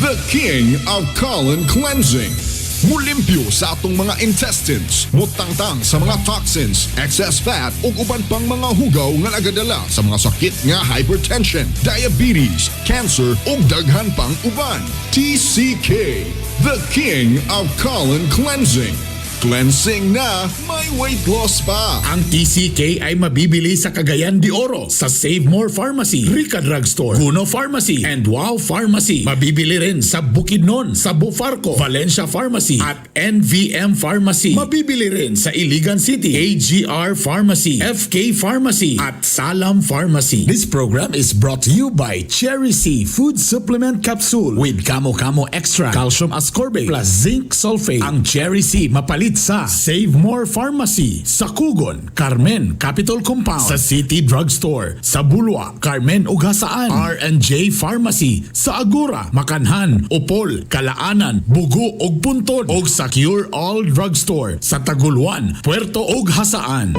the king of colon cleansing. Mulimpyo sa atong mga intestines, mutangtang sa mga toxins, excess fat ug uban pang mga hugaw nga nagadala sa mga sakit nga hypertension, diabetes, cancer ug daghan pang uban. TCK, the king of colon cleansing. Cleansing na, may weight loss pa. Ang TCK ay mabibili sa Cagayan de Oro, sa Save More Pharmacy, Rica Drugstore, Guno Pharmacy, and Wow Pharmacy. Mabibili rin sa Bukidnon, sa Bufarco, Valencia Pharmacy, at NVM Pharmacy. Mabibili rin sa Iligan City, AGR Pharmacy, FK Pharmacy, at Salam Pharmacy. This program is brought to you by Cherry C Food Supplement Capsule with Kamo Kamo Extra, Calcium Ascorbate, plus Zinc Sulfate. Ang Cherry C mapalit sa Save More Pharmacy, sa Kugon, Carmen, Capitol Compound, sa City Drugstore, sa Bulwa, Carmen Ugasaan, R&J Pharmacy, sa Agora, Makanhan, Upol, Kalaanan, Bugo ug Puntod, ug sa Cure All Drugstore, sa Taguluan, Puerto ug Hasaan.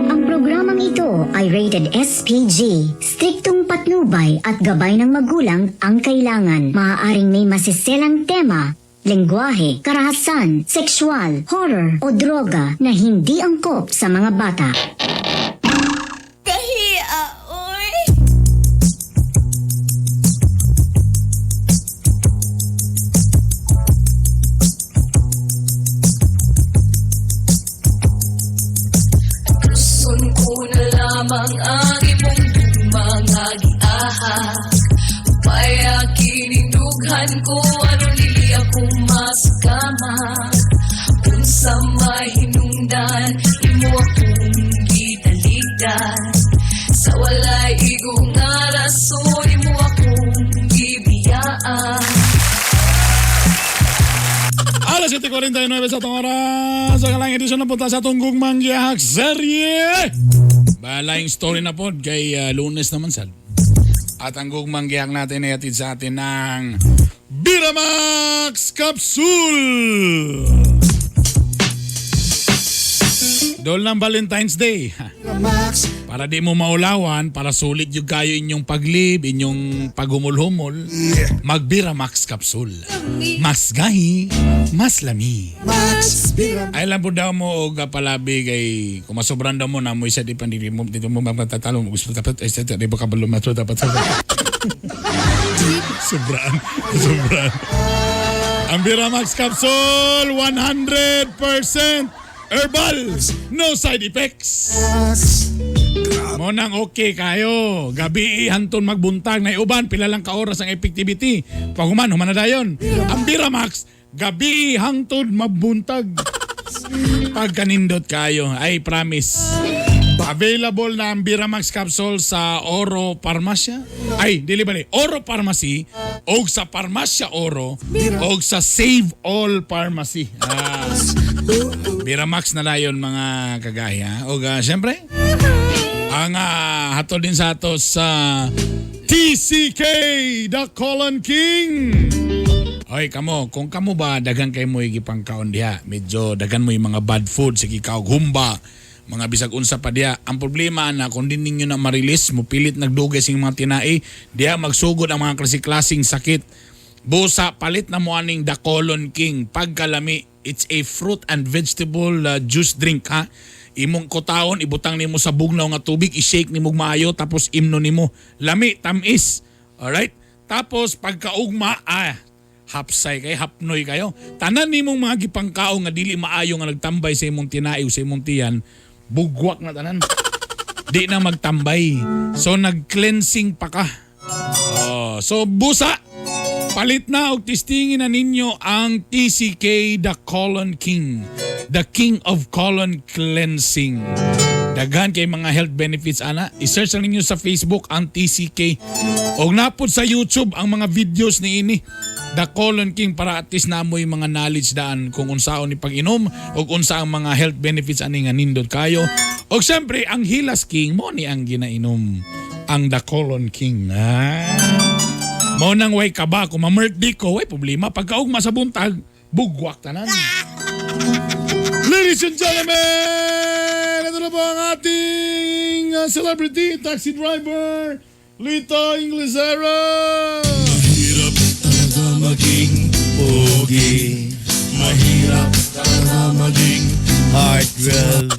Ang programang ito ay rated SPG. Striktong patnubay at gabay ng magulang ang kailangan. Maaaring may masiselang tema, lengguwahe, karahasan, sexual, horror o droga na hindi angkop sa mga bata. Kahi, oy. Gusto ko na lamang ang imong mga giahak. Upaya kinindughan ko aron dili ako masakama. Unsa may hinungdan imo akong gitaligdan. Sa walay igo nga rason imo akong gibiyaan. Alas 7:49 sa atong oras. Sa kalang edisyon na punta sa atong Gugmang Giyahak Serye. Balayng story na po kay Lunes naman sad. At ang Gugmang Giyahak natin ay atid sa atin ng Biramax Capsule! Dol ng Valentine's Day. Miramax, Para di mo maulawan, para sulit yung kayo inyong paglib, inyong paghumul-humol, mag-Biramax Capsule. Mas gahi, mas lami. Max, Miramax. Ay lang po daw mo og palabi kay kung masobran daw mo na mo isa di pan di mo dito mo matatalo mo gusto dapat ay sa di ba kabalo mato dapat sa Sobraan, sobraan. Ang Biramax Capsule 100% herbal, no side effects. Mo nang okay kayo. Gabi hanton magbuntag na uban pila lang ka oras ang effectivity. Pag human human na dayon. Ang Biramax gabi hangtod magbuntag. Pagkanindot kayo, ay promise. Available na ang Biramax capsule sa Oro Pharmacia. Ay, dili bali. Oro Pharmacy og sa Pharmacia Oro og sa Save All Pharmacy. Ah. Biramax na layon mga kagaya. Og syempre, Ang hatol din sa ato sa TCK, The Colon King. Oy, kamo, kung kamo ba daghan kay mo gipangkaon diha, medyo daghan mo yung mga bad food, sige ka og humba, mga bisag unsa pa diha. Ang problema na kung di ninyo na ma-release, mo pilit nagdugay sing mga tinai, diha magsugod ang mga klase-klaseng sakit. Busa palit na mo aning The Colon King. Pagkalami, it's a fruit and vegetable juice drink ha. Imong kutaon, ibutang nimo sa bugnaw nga tubig, i-shake nimo maayo tapos imno nimo. Lami, tamis. Alright? Tapos pagkaugma, hapsay kay hapnoy kayo. Tanan nimong mga gipangkaon nga dili maayo nga nagtambay sa imong tinai o sa imong tiyan, bugwak na tanan. Di na magtambay. So nag-cleansing pa ka. Oh, so busa, palit na og testingin na ninyo ang TCK The Colon King. The King of Colon Cleansing. Daghan kay mga health benefits ana. I-search lang ninyo sa Facebook ang TCK. Og napod sa YouTube ang mga videos ni ini. The Colon King para at least namoy mga knowledge daan kung unsaon ni pag-inom og unsa ang mga health benefits ani nga nindot kayo. Og siyempre ang Hilas King mo ni ang ginainom ang The Colon King. Mo nang way kaba kung ma-merk di ko, way problema. Pagkaugma sa buntag, bugwak tanan. Ladies and gentlemen, ito na po ang ating celebrity taxi driver, Lito Inglesero. Mahirap talaga maging pogi. Mahirap talaga maging heartthrob.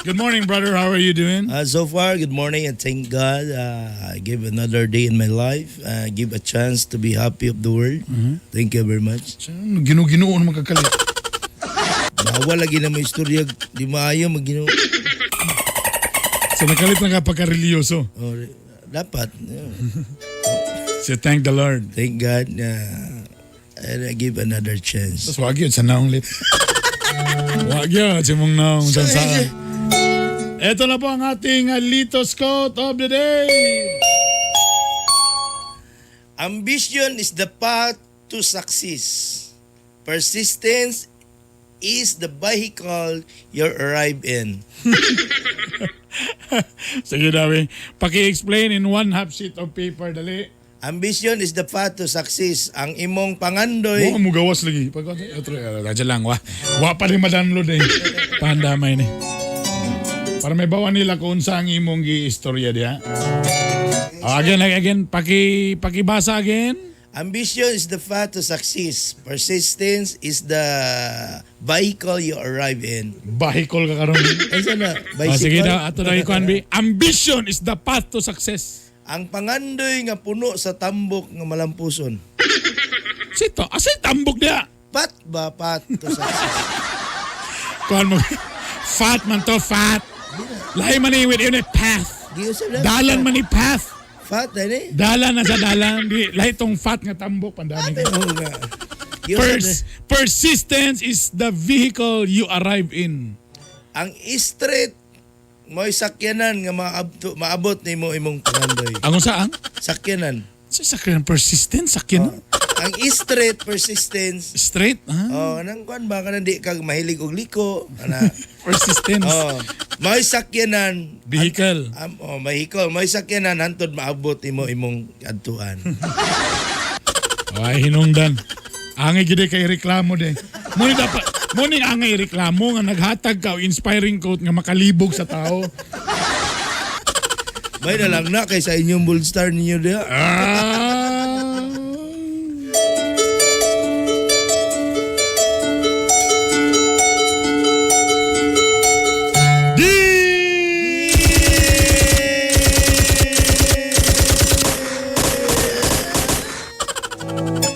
Good morning, brother. How are you doing? So far, good morning and thank God. I give another day in my life. Give a chance to be happy of the world. Thank you very much. Ginu-ginuon naman kakalit. Bawal lagi na may istorya. Di maayo magginoo. So nakalit na ka pagka-religyoso. Oh, dapat. Yeah. So thank the Lord. Thank God. And I give another chance. Tapos wag yun sa naong lit. Wag yun sa mong naong sa saan. Ito na po ang ating Lito's Quote of the Day. Ambition is the path to success. Persistence is the vehicle you arrive in. Sige, Dawi. Paki-explain in one half sheet of paper, dali. Ambition is the path to success. Ang imong pangandoy. Mo mo gawas lagi. Pag ito, radyo lang wa. Wa pa rin ma-download eh. Pandamay ni. Para may bawa nila kung unsa ang imong gi-istorya diha. Oh, again, again, pakibasa again. Ambition is the path to success. Persistence is the vehicle you arrive in. Vehicle ka karon. Ay, sana? Oh, sige Bicycle? daw, ato na ikuan bi. Ambition is the path to success. Ang pangandoy nga puno sa tambok nga malampuson. Sito, asay tambok diha? Pat ba path to success? Kuan mo. Fat man to, fat. Lahi man ni with yun eh, path. Giusab na. Dalan man ni path. Fat dali. Dalan na sa dalan. Di, lahi tong fat nga tambok pandami. Oo nga. Giusab Persistence is the vehicle you arrive in. Ang street mo'y sakyanan nga maabot nimo imong pangandoy. Ang unsa ang? Sakyanan. Sa sakyanan persistence sakyanan. Ang street persistence. Straight, ha? Oh, anang kuan ba kanang di ka mahilig og liko, ana. Persistence. Oh, may sakyanan. Vehicle. Oh, vehicle, may sakyanan hantod maabot nimo imong adtuan. Ay hinungdan. Angay gid kay reklamo de. Mo ni dapat mo ni angay reklamo nga naghatag ka og inspiring quote nga makalibog sa tao. May na lang na kay sa inyong bold star ninyo diha. Ah.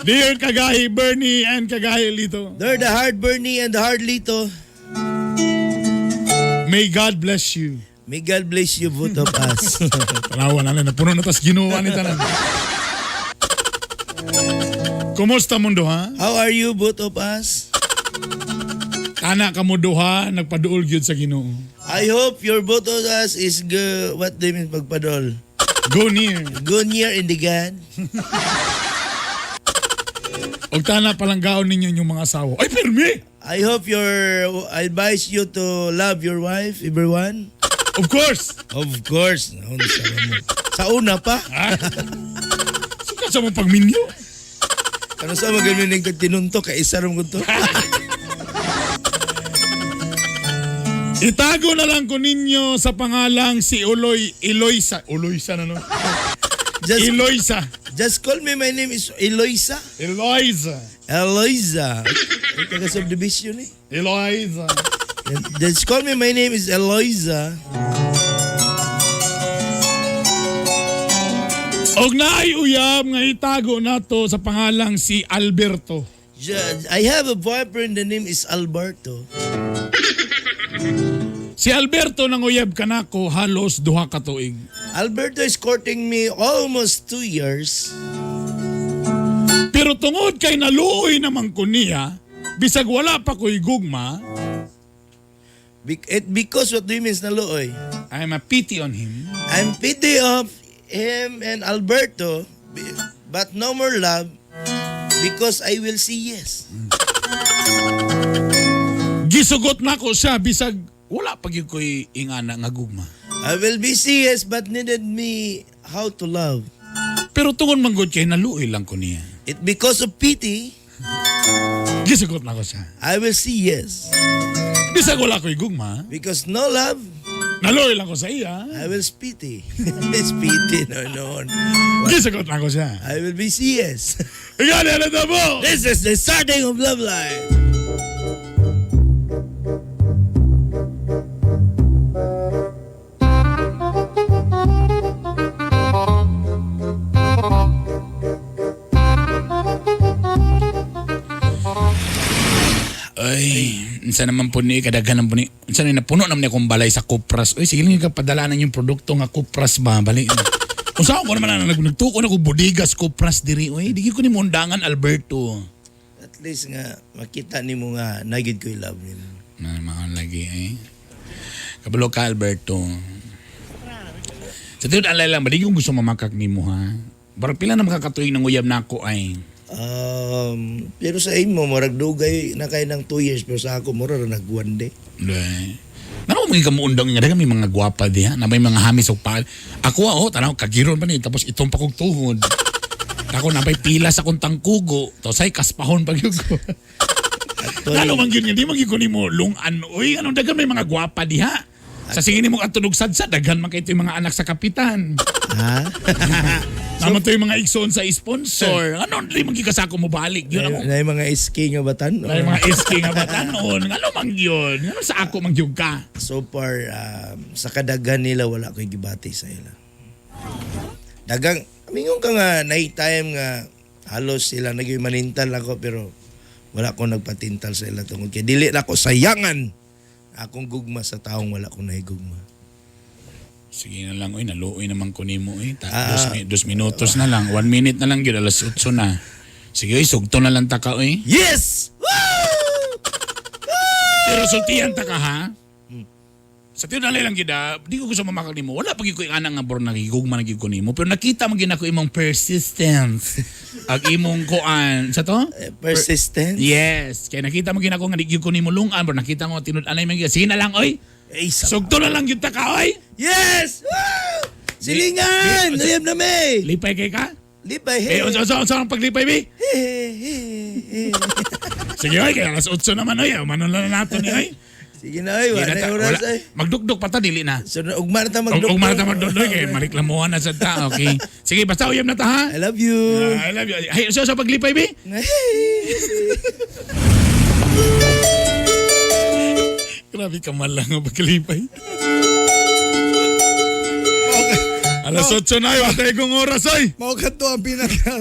Dear Kagahi Bernie and Kagahi Lito. They're the hard Bernie and the hard Lito. May God bless you. May God bless you both of us. Tanawa na lang, napuno na tas Ginoo ni tanan. Kumusta mundo ha? How are you both of us? Kana ka mo duha, nagpaduol gyud sa Ginoo. I hope your both of us is go, what do you mean pagpadol? Go near. Go near in the God. Og tana palanggaon ninyo inyong mga asawa. Ay, pirmi! I hope your I advise you to love your wife, everyone. Of course. Of course. Unsa ba mo? Sa una pa. Suka sa mong pagminyo. Ano sa mga ganun yung tinunto kay isa rin ko to? Itago na lang ko ninyo sa pangalang si Uloy Eloisa. Uloysa na no? Just, Eloisa. Just call me, my name is Eloisa. Eloisa. Eloisa. Ay, taga subdivision eh. Eloisa. Just call me, my name is Eloisa. Og naay uyab nga itago nato sa pangalang si Alberto. I have a boyfriend, the name is Alberto. Si Alberto nang uyab kanako halos 2 ka tuig. Alberto is courting me almost 2 years. Pero tungod kay naluoy naman ko niya, bisag wala pa ko'y gugma, Because what do you mean naluoy? I'm a pity on him. I'm pity of him and Alberto, but no more love because I will say yes. Gisugot nako siya bisag wala pa gyud ko'y ingana nga gugma. I will be say yes but needed me how to love. Pero tungod man gud kay naluoy lang ko niya. It because of pity. Gisugot nako siya. I will say yes. Bisag wala ko'y gugma. Because no love. Naluoy lang ko sa iya. I will pity. It's pity, no. Gisugot nako siya. I will be CS. Ikaw, ano na po? This is the starting of love life. Ay, unsa naman po ni kadaghan po ni. Unsa ni napuno naman ni akong balay sa Kupras. Uy, sige lang ka padala na yung produkto nga Kupras ba bali. Unsa ko naman na nagtuko na ko bodegas Kupras diri uy. Di ko ni undangan Alberto. At least nga makita nimo nga nagid ko love nimo. Na maon lagi eh. Kabalo ka Alberto. Sa tinud alay lang ba di ko gusto mamakak nimo ha. Barag pila na makakatuig ng uyab nako ay. Pero sa imo murag dugay na kay ng 2 years pero sa ako mura ra nag 1 day. Day. Ngano mo kamuundang nga may mga gwapa diha, na may mga hamis og pa. Ako oh, tanaw kagiron pa ni tapos itong pa kog tuhod. Ako na may pila sa akong tangkugo, tapos ay kaspahon pa gyud ko. Ngano man gyud nga di man gyud ko nimo lungan oy, anong daghan may mga gwapa diha. Sa sige nimo atong sadsa daghan man kay ito yung mga anak sa kapitan. Ha? Naman to yung mga igsoon sa sponsor. Ano di man gyud kasako mo balik yun ako. Na mga SK nga batan. Na mga SK nga batanon. Ano man yun? Ano sa ako man gyud ka? So far, sa kadaghan nila wala ko'y gibati sa ila. Dagang, mingon ka nga, night time nga, halos sila nagyoy manintal ako pero wala ko nagpatintal sa ila tungod kay dili na ako sayangan akong gugma sa taong wala ko nahigugma. Sige na lang, oy, naluoy naman ko nimo eh. 2 minutos na lang, 1 minute na lang gyud, alas 8 na. Sige, oy, sugto na lang ta ka, oy. Yes! Woo! Pero sultihan ta ka, ha? Sa tiyo na lang gyud, di ko gusto mamakak nimo. Wala pa gyud ko anang nga bor nagigugma na gyud ko nimo, pero nakita man gyud nako imong persistence. Ag imong kuan, sa to? Persistence? Yes, kay nakita mo gyud ako nga di gyud ko nimo lungan, bro nakita mo tinud-anay man gyud. Sige na lang, oy. Sugto na lang gyud ta ka, oy. Yes! Woo! Silingan! Uyab na may! Lipay kay ka? Lipay, hey. Eh, unsa ang paglipay, bi? Hey. Sige, oy, kay alas 8 naman, oy. Manon na nato ni, oy. Sige na, oy. Wala na oras, oy. Magdugdog pa ta, dili na. So, ugma na ta magdugdog. Ugma na ta magdugdog, eh. Mareklamuhan na sa ta, okay. Sige, basta uyab na ta, ha? I love you. I love you. Hey, unsa sa paglipay, bi? Grabe ka man lang ang paglipay. Okay. Alas 8 na, wala tayong oras, oy. Mao kadto ang pinaka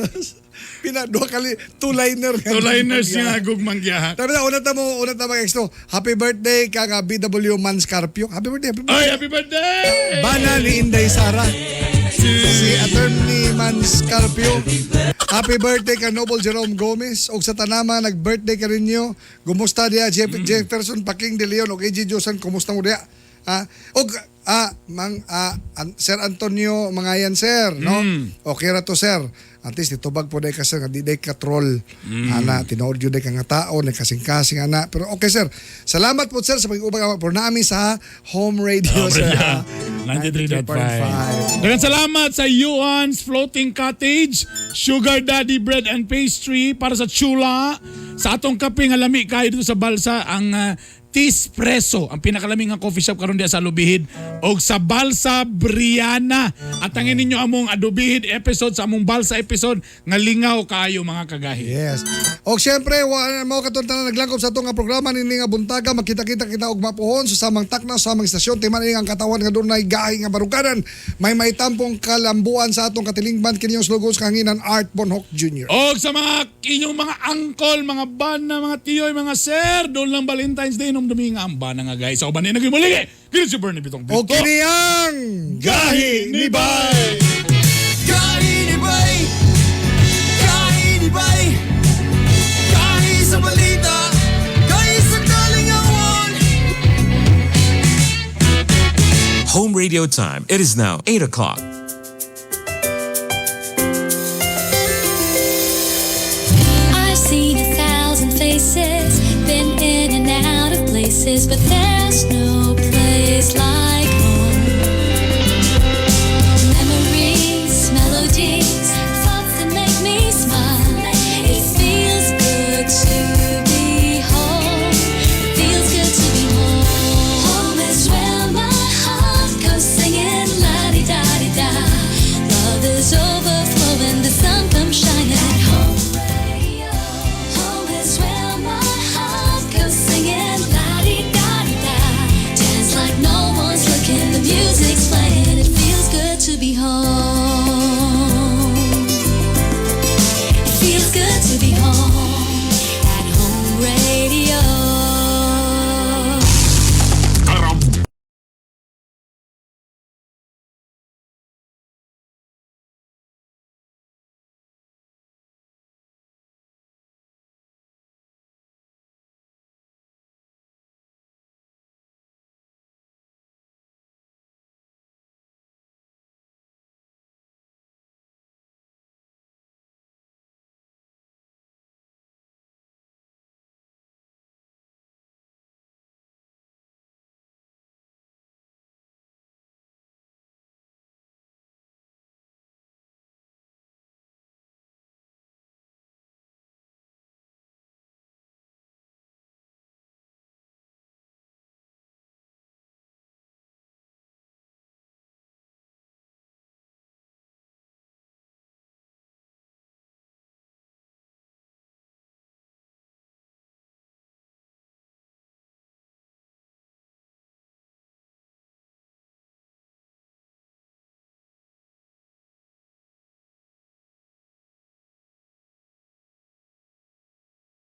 duha kali two-liner nga. Two-liners nga gugmang giyaha. Tara na, una ta mo, una ta mag-exto. Happy birthday kang BW Manscarpio. Happy birthday, happy birthday. Ay, happy birthday! Bana ni Inday Sara. Si Attorney Manscarpio. Happy birthday ka Noble Jerome Gomez. Og sa Tanama, nag-birthday ka rin niyo. Gumusta diya Jefferson Paking de Leon og AJ Josan, kumusta mo diya? Og Sir Antonio Mangayan sir, no? Okay ra to sir. At least nitubag po day ka, sir, nga di day ka troll. Ana, tinuod yun day ka nga tao, nagkasing-kasing ana. Pero okay, sir. Salamat po, sir, sa pag-ubang po namin sa Home Radio, Home sir. Radio. Ha? 93.5. Daghang salamat sa Yuan's Floating Cottage, Sugar Daddy Bread and Pastry para sa Chula, sa atong kape nga lami kayo dito sa Balsa, ang Tispresso, ang pinakalaming nga coffee shop karon diya sa Lubihid, og sa Balsa Briana. At tangin ninyo among Adubihid episode sa among Balsa episode nga lingaw kaayo, mga kagahi. Yes. Og syempre, wa mo katong tanan naglangkob sa atong nga programa nini nga buntaga, makita-kita kita og mapuhon sa samang takna, sa samang istasyon, timan ini ang katawan nga dunay gahi nga baruganan, may maitampong kalambuan sa atong katilingban, kini yung slugos kahanginan, Art Bonhoc Jr. Og sa mga inyong mga angkol, mga bana, mga tiyoy, mga sir, doon lang Valentine's Day nung nga ang bana nga guys. Sa uban ni nagimuligi. Kini si Bernie Bitong Og Bito. kini ang Gahi ni Bay! Gahi ni Bay! Gahi ni Bay! Gahi sa balita! Gahi sa kalingawan! Home radio time. It is now 8 o'clock. I've seen a thousand faces, been in and out of places, but there's no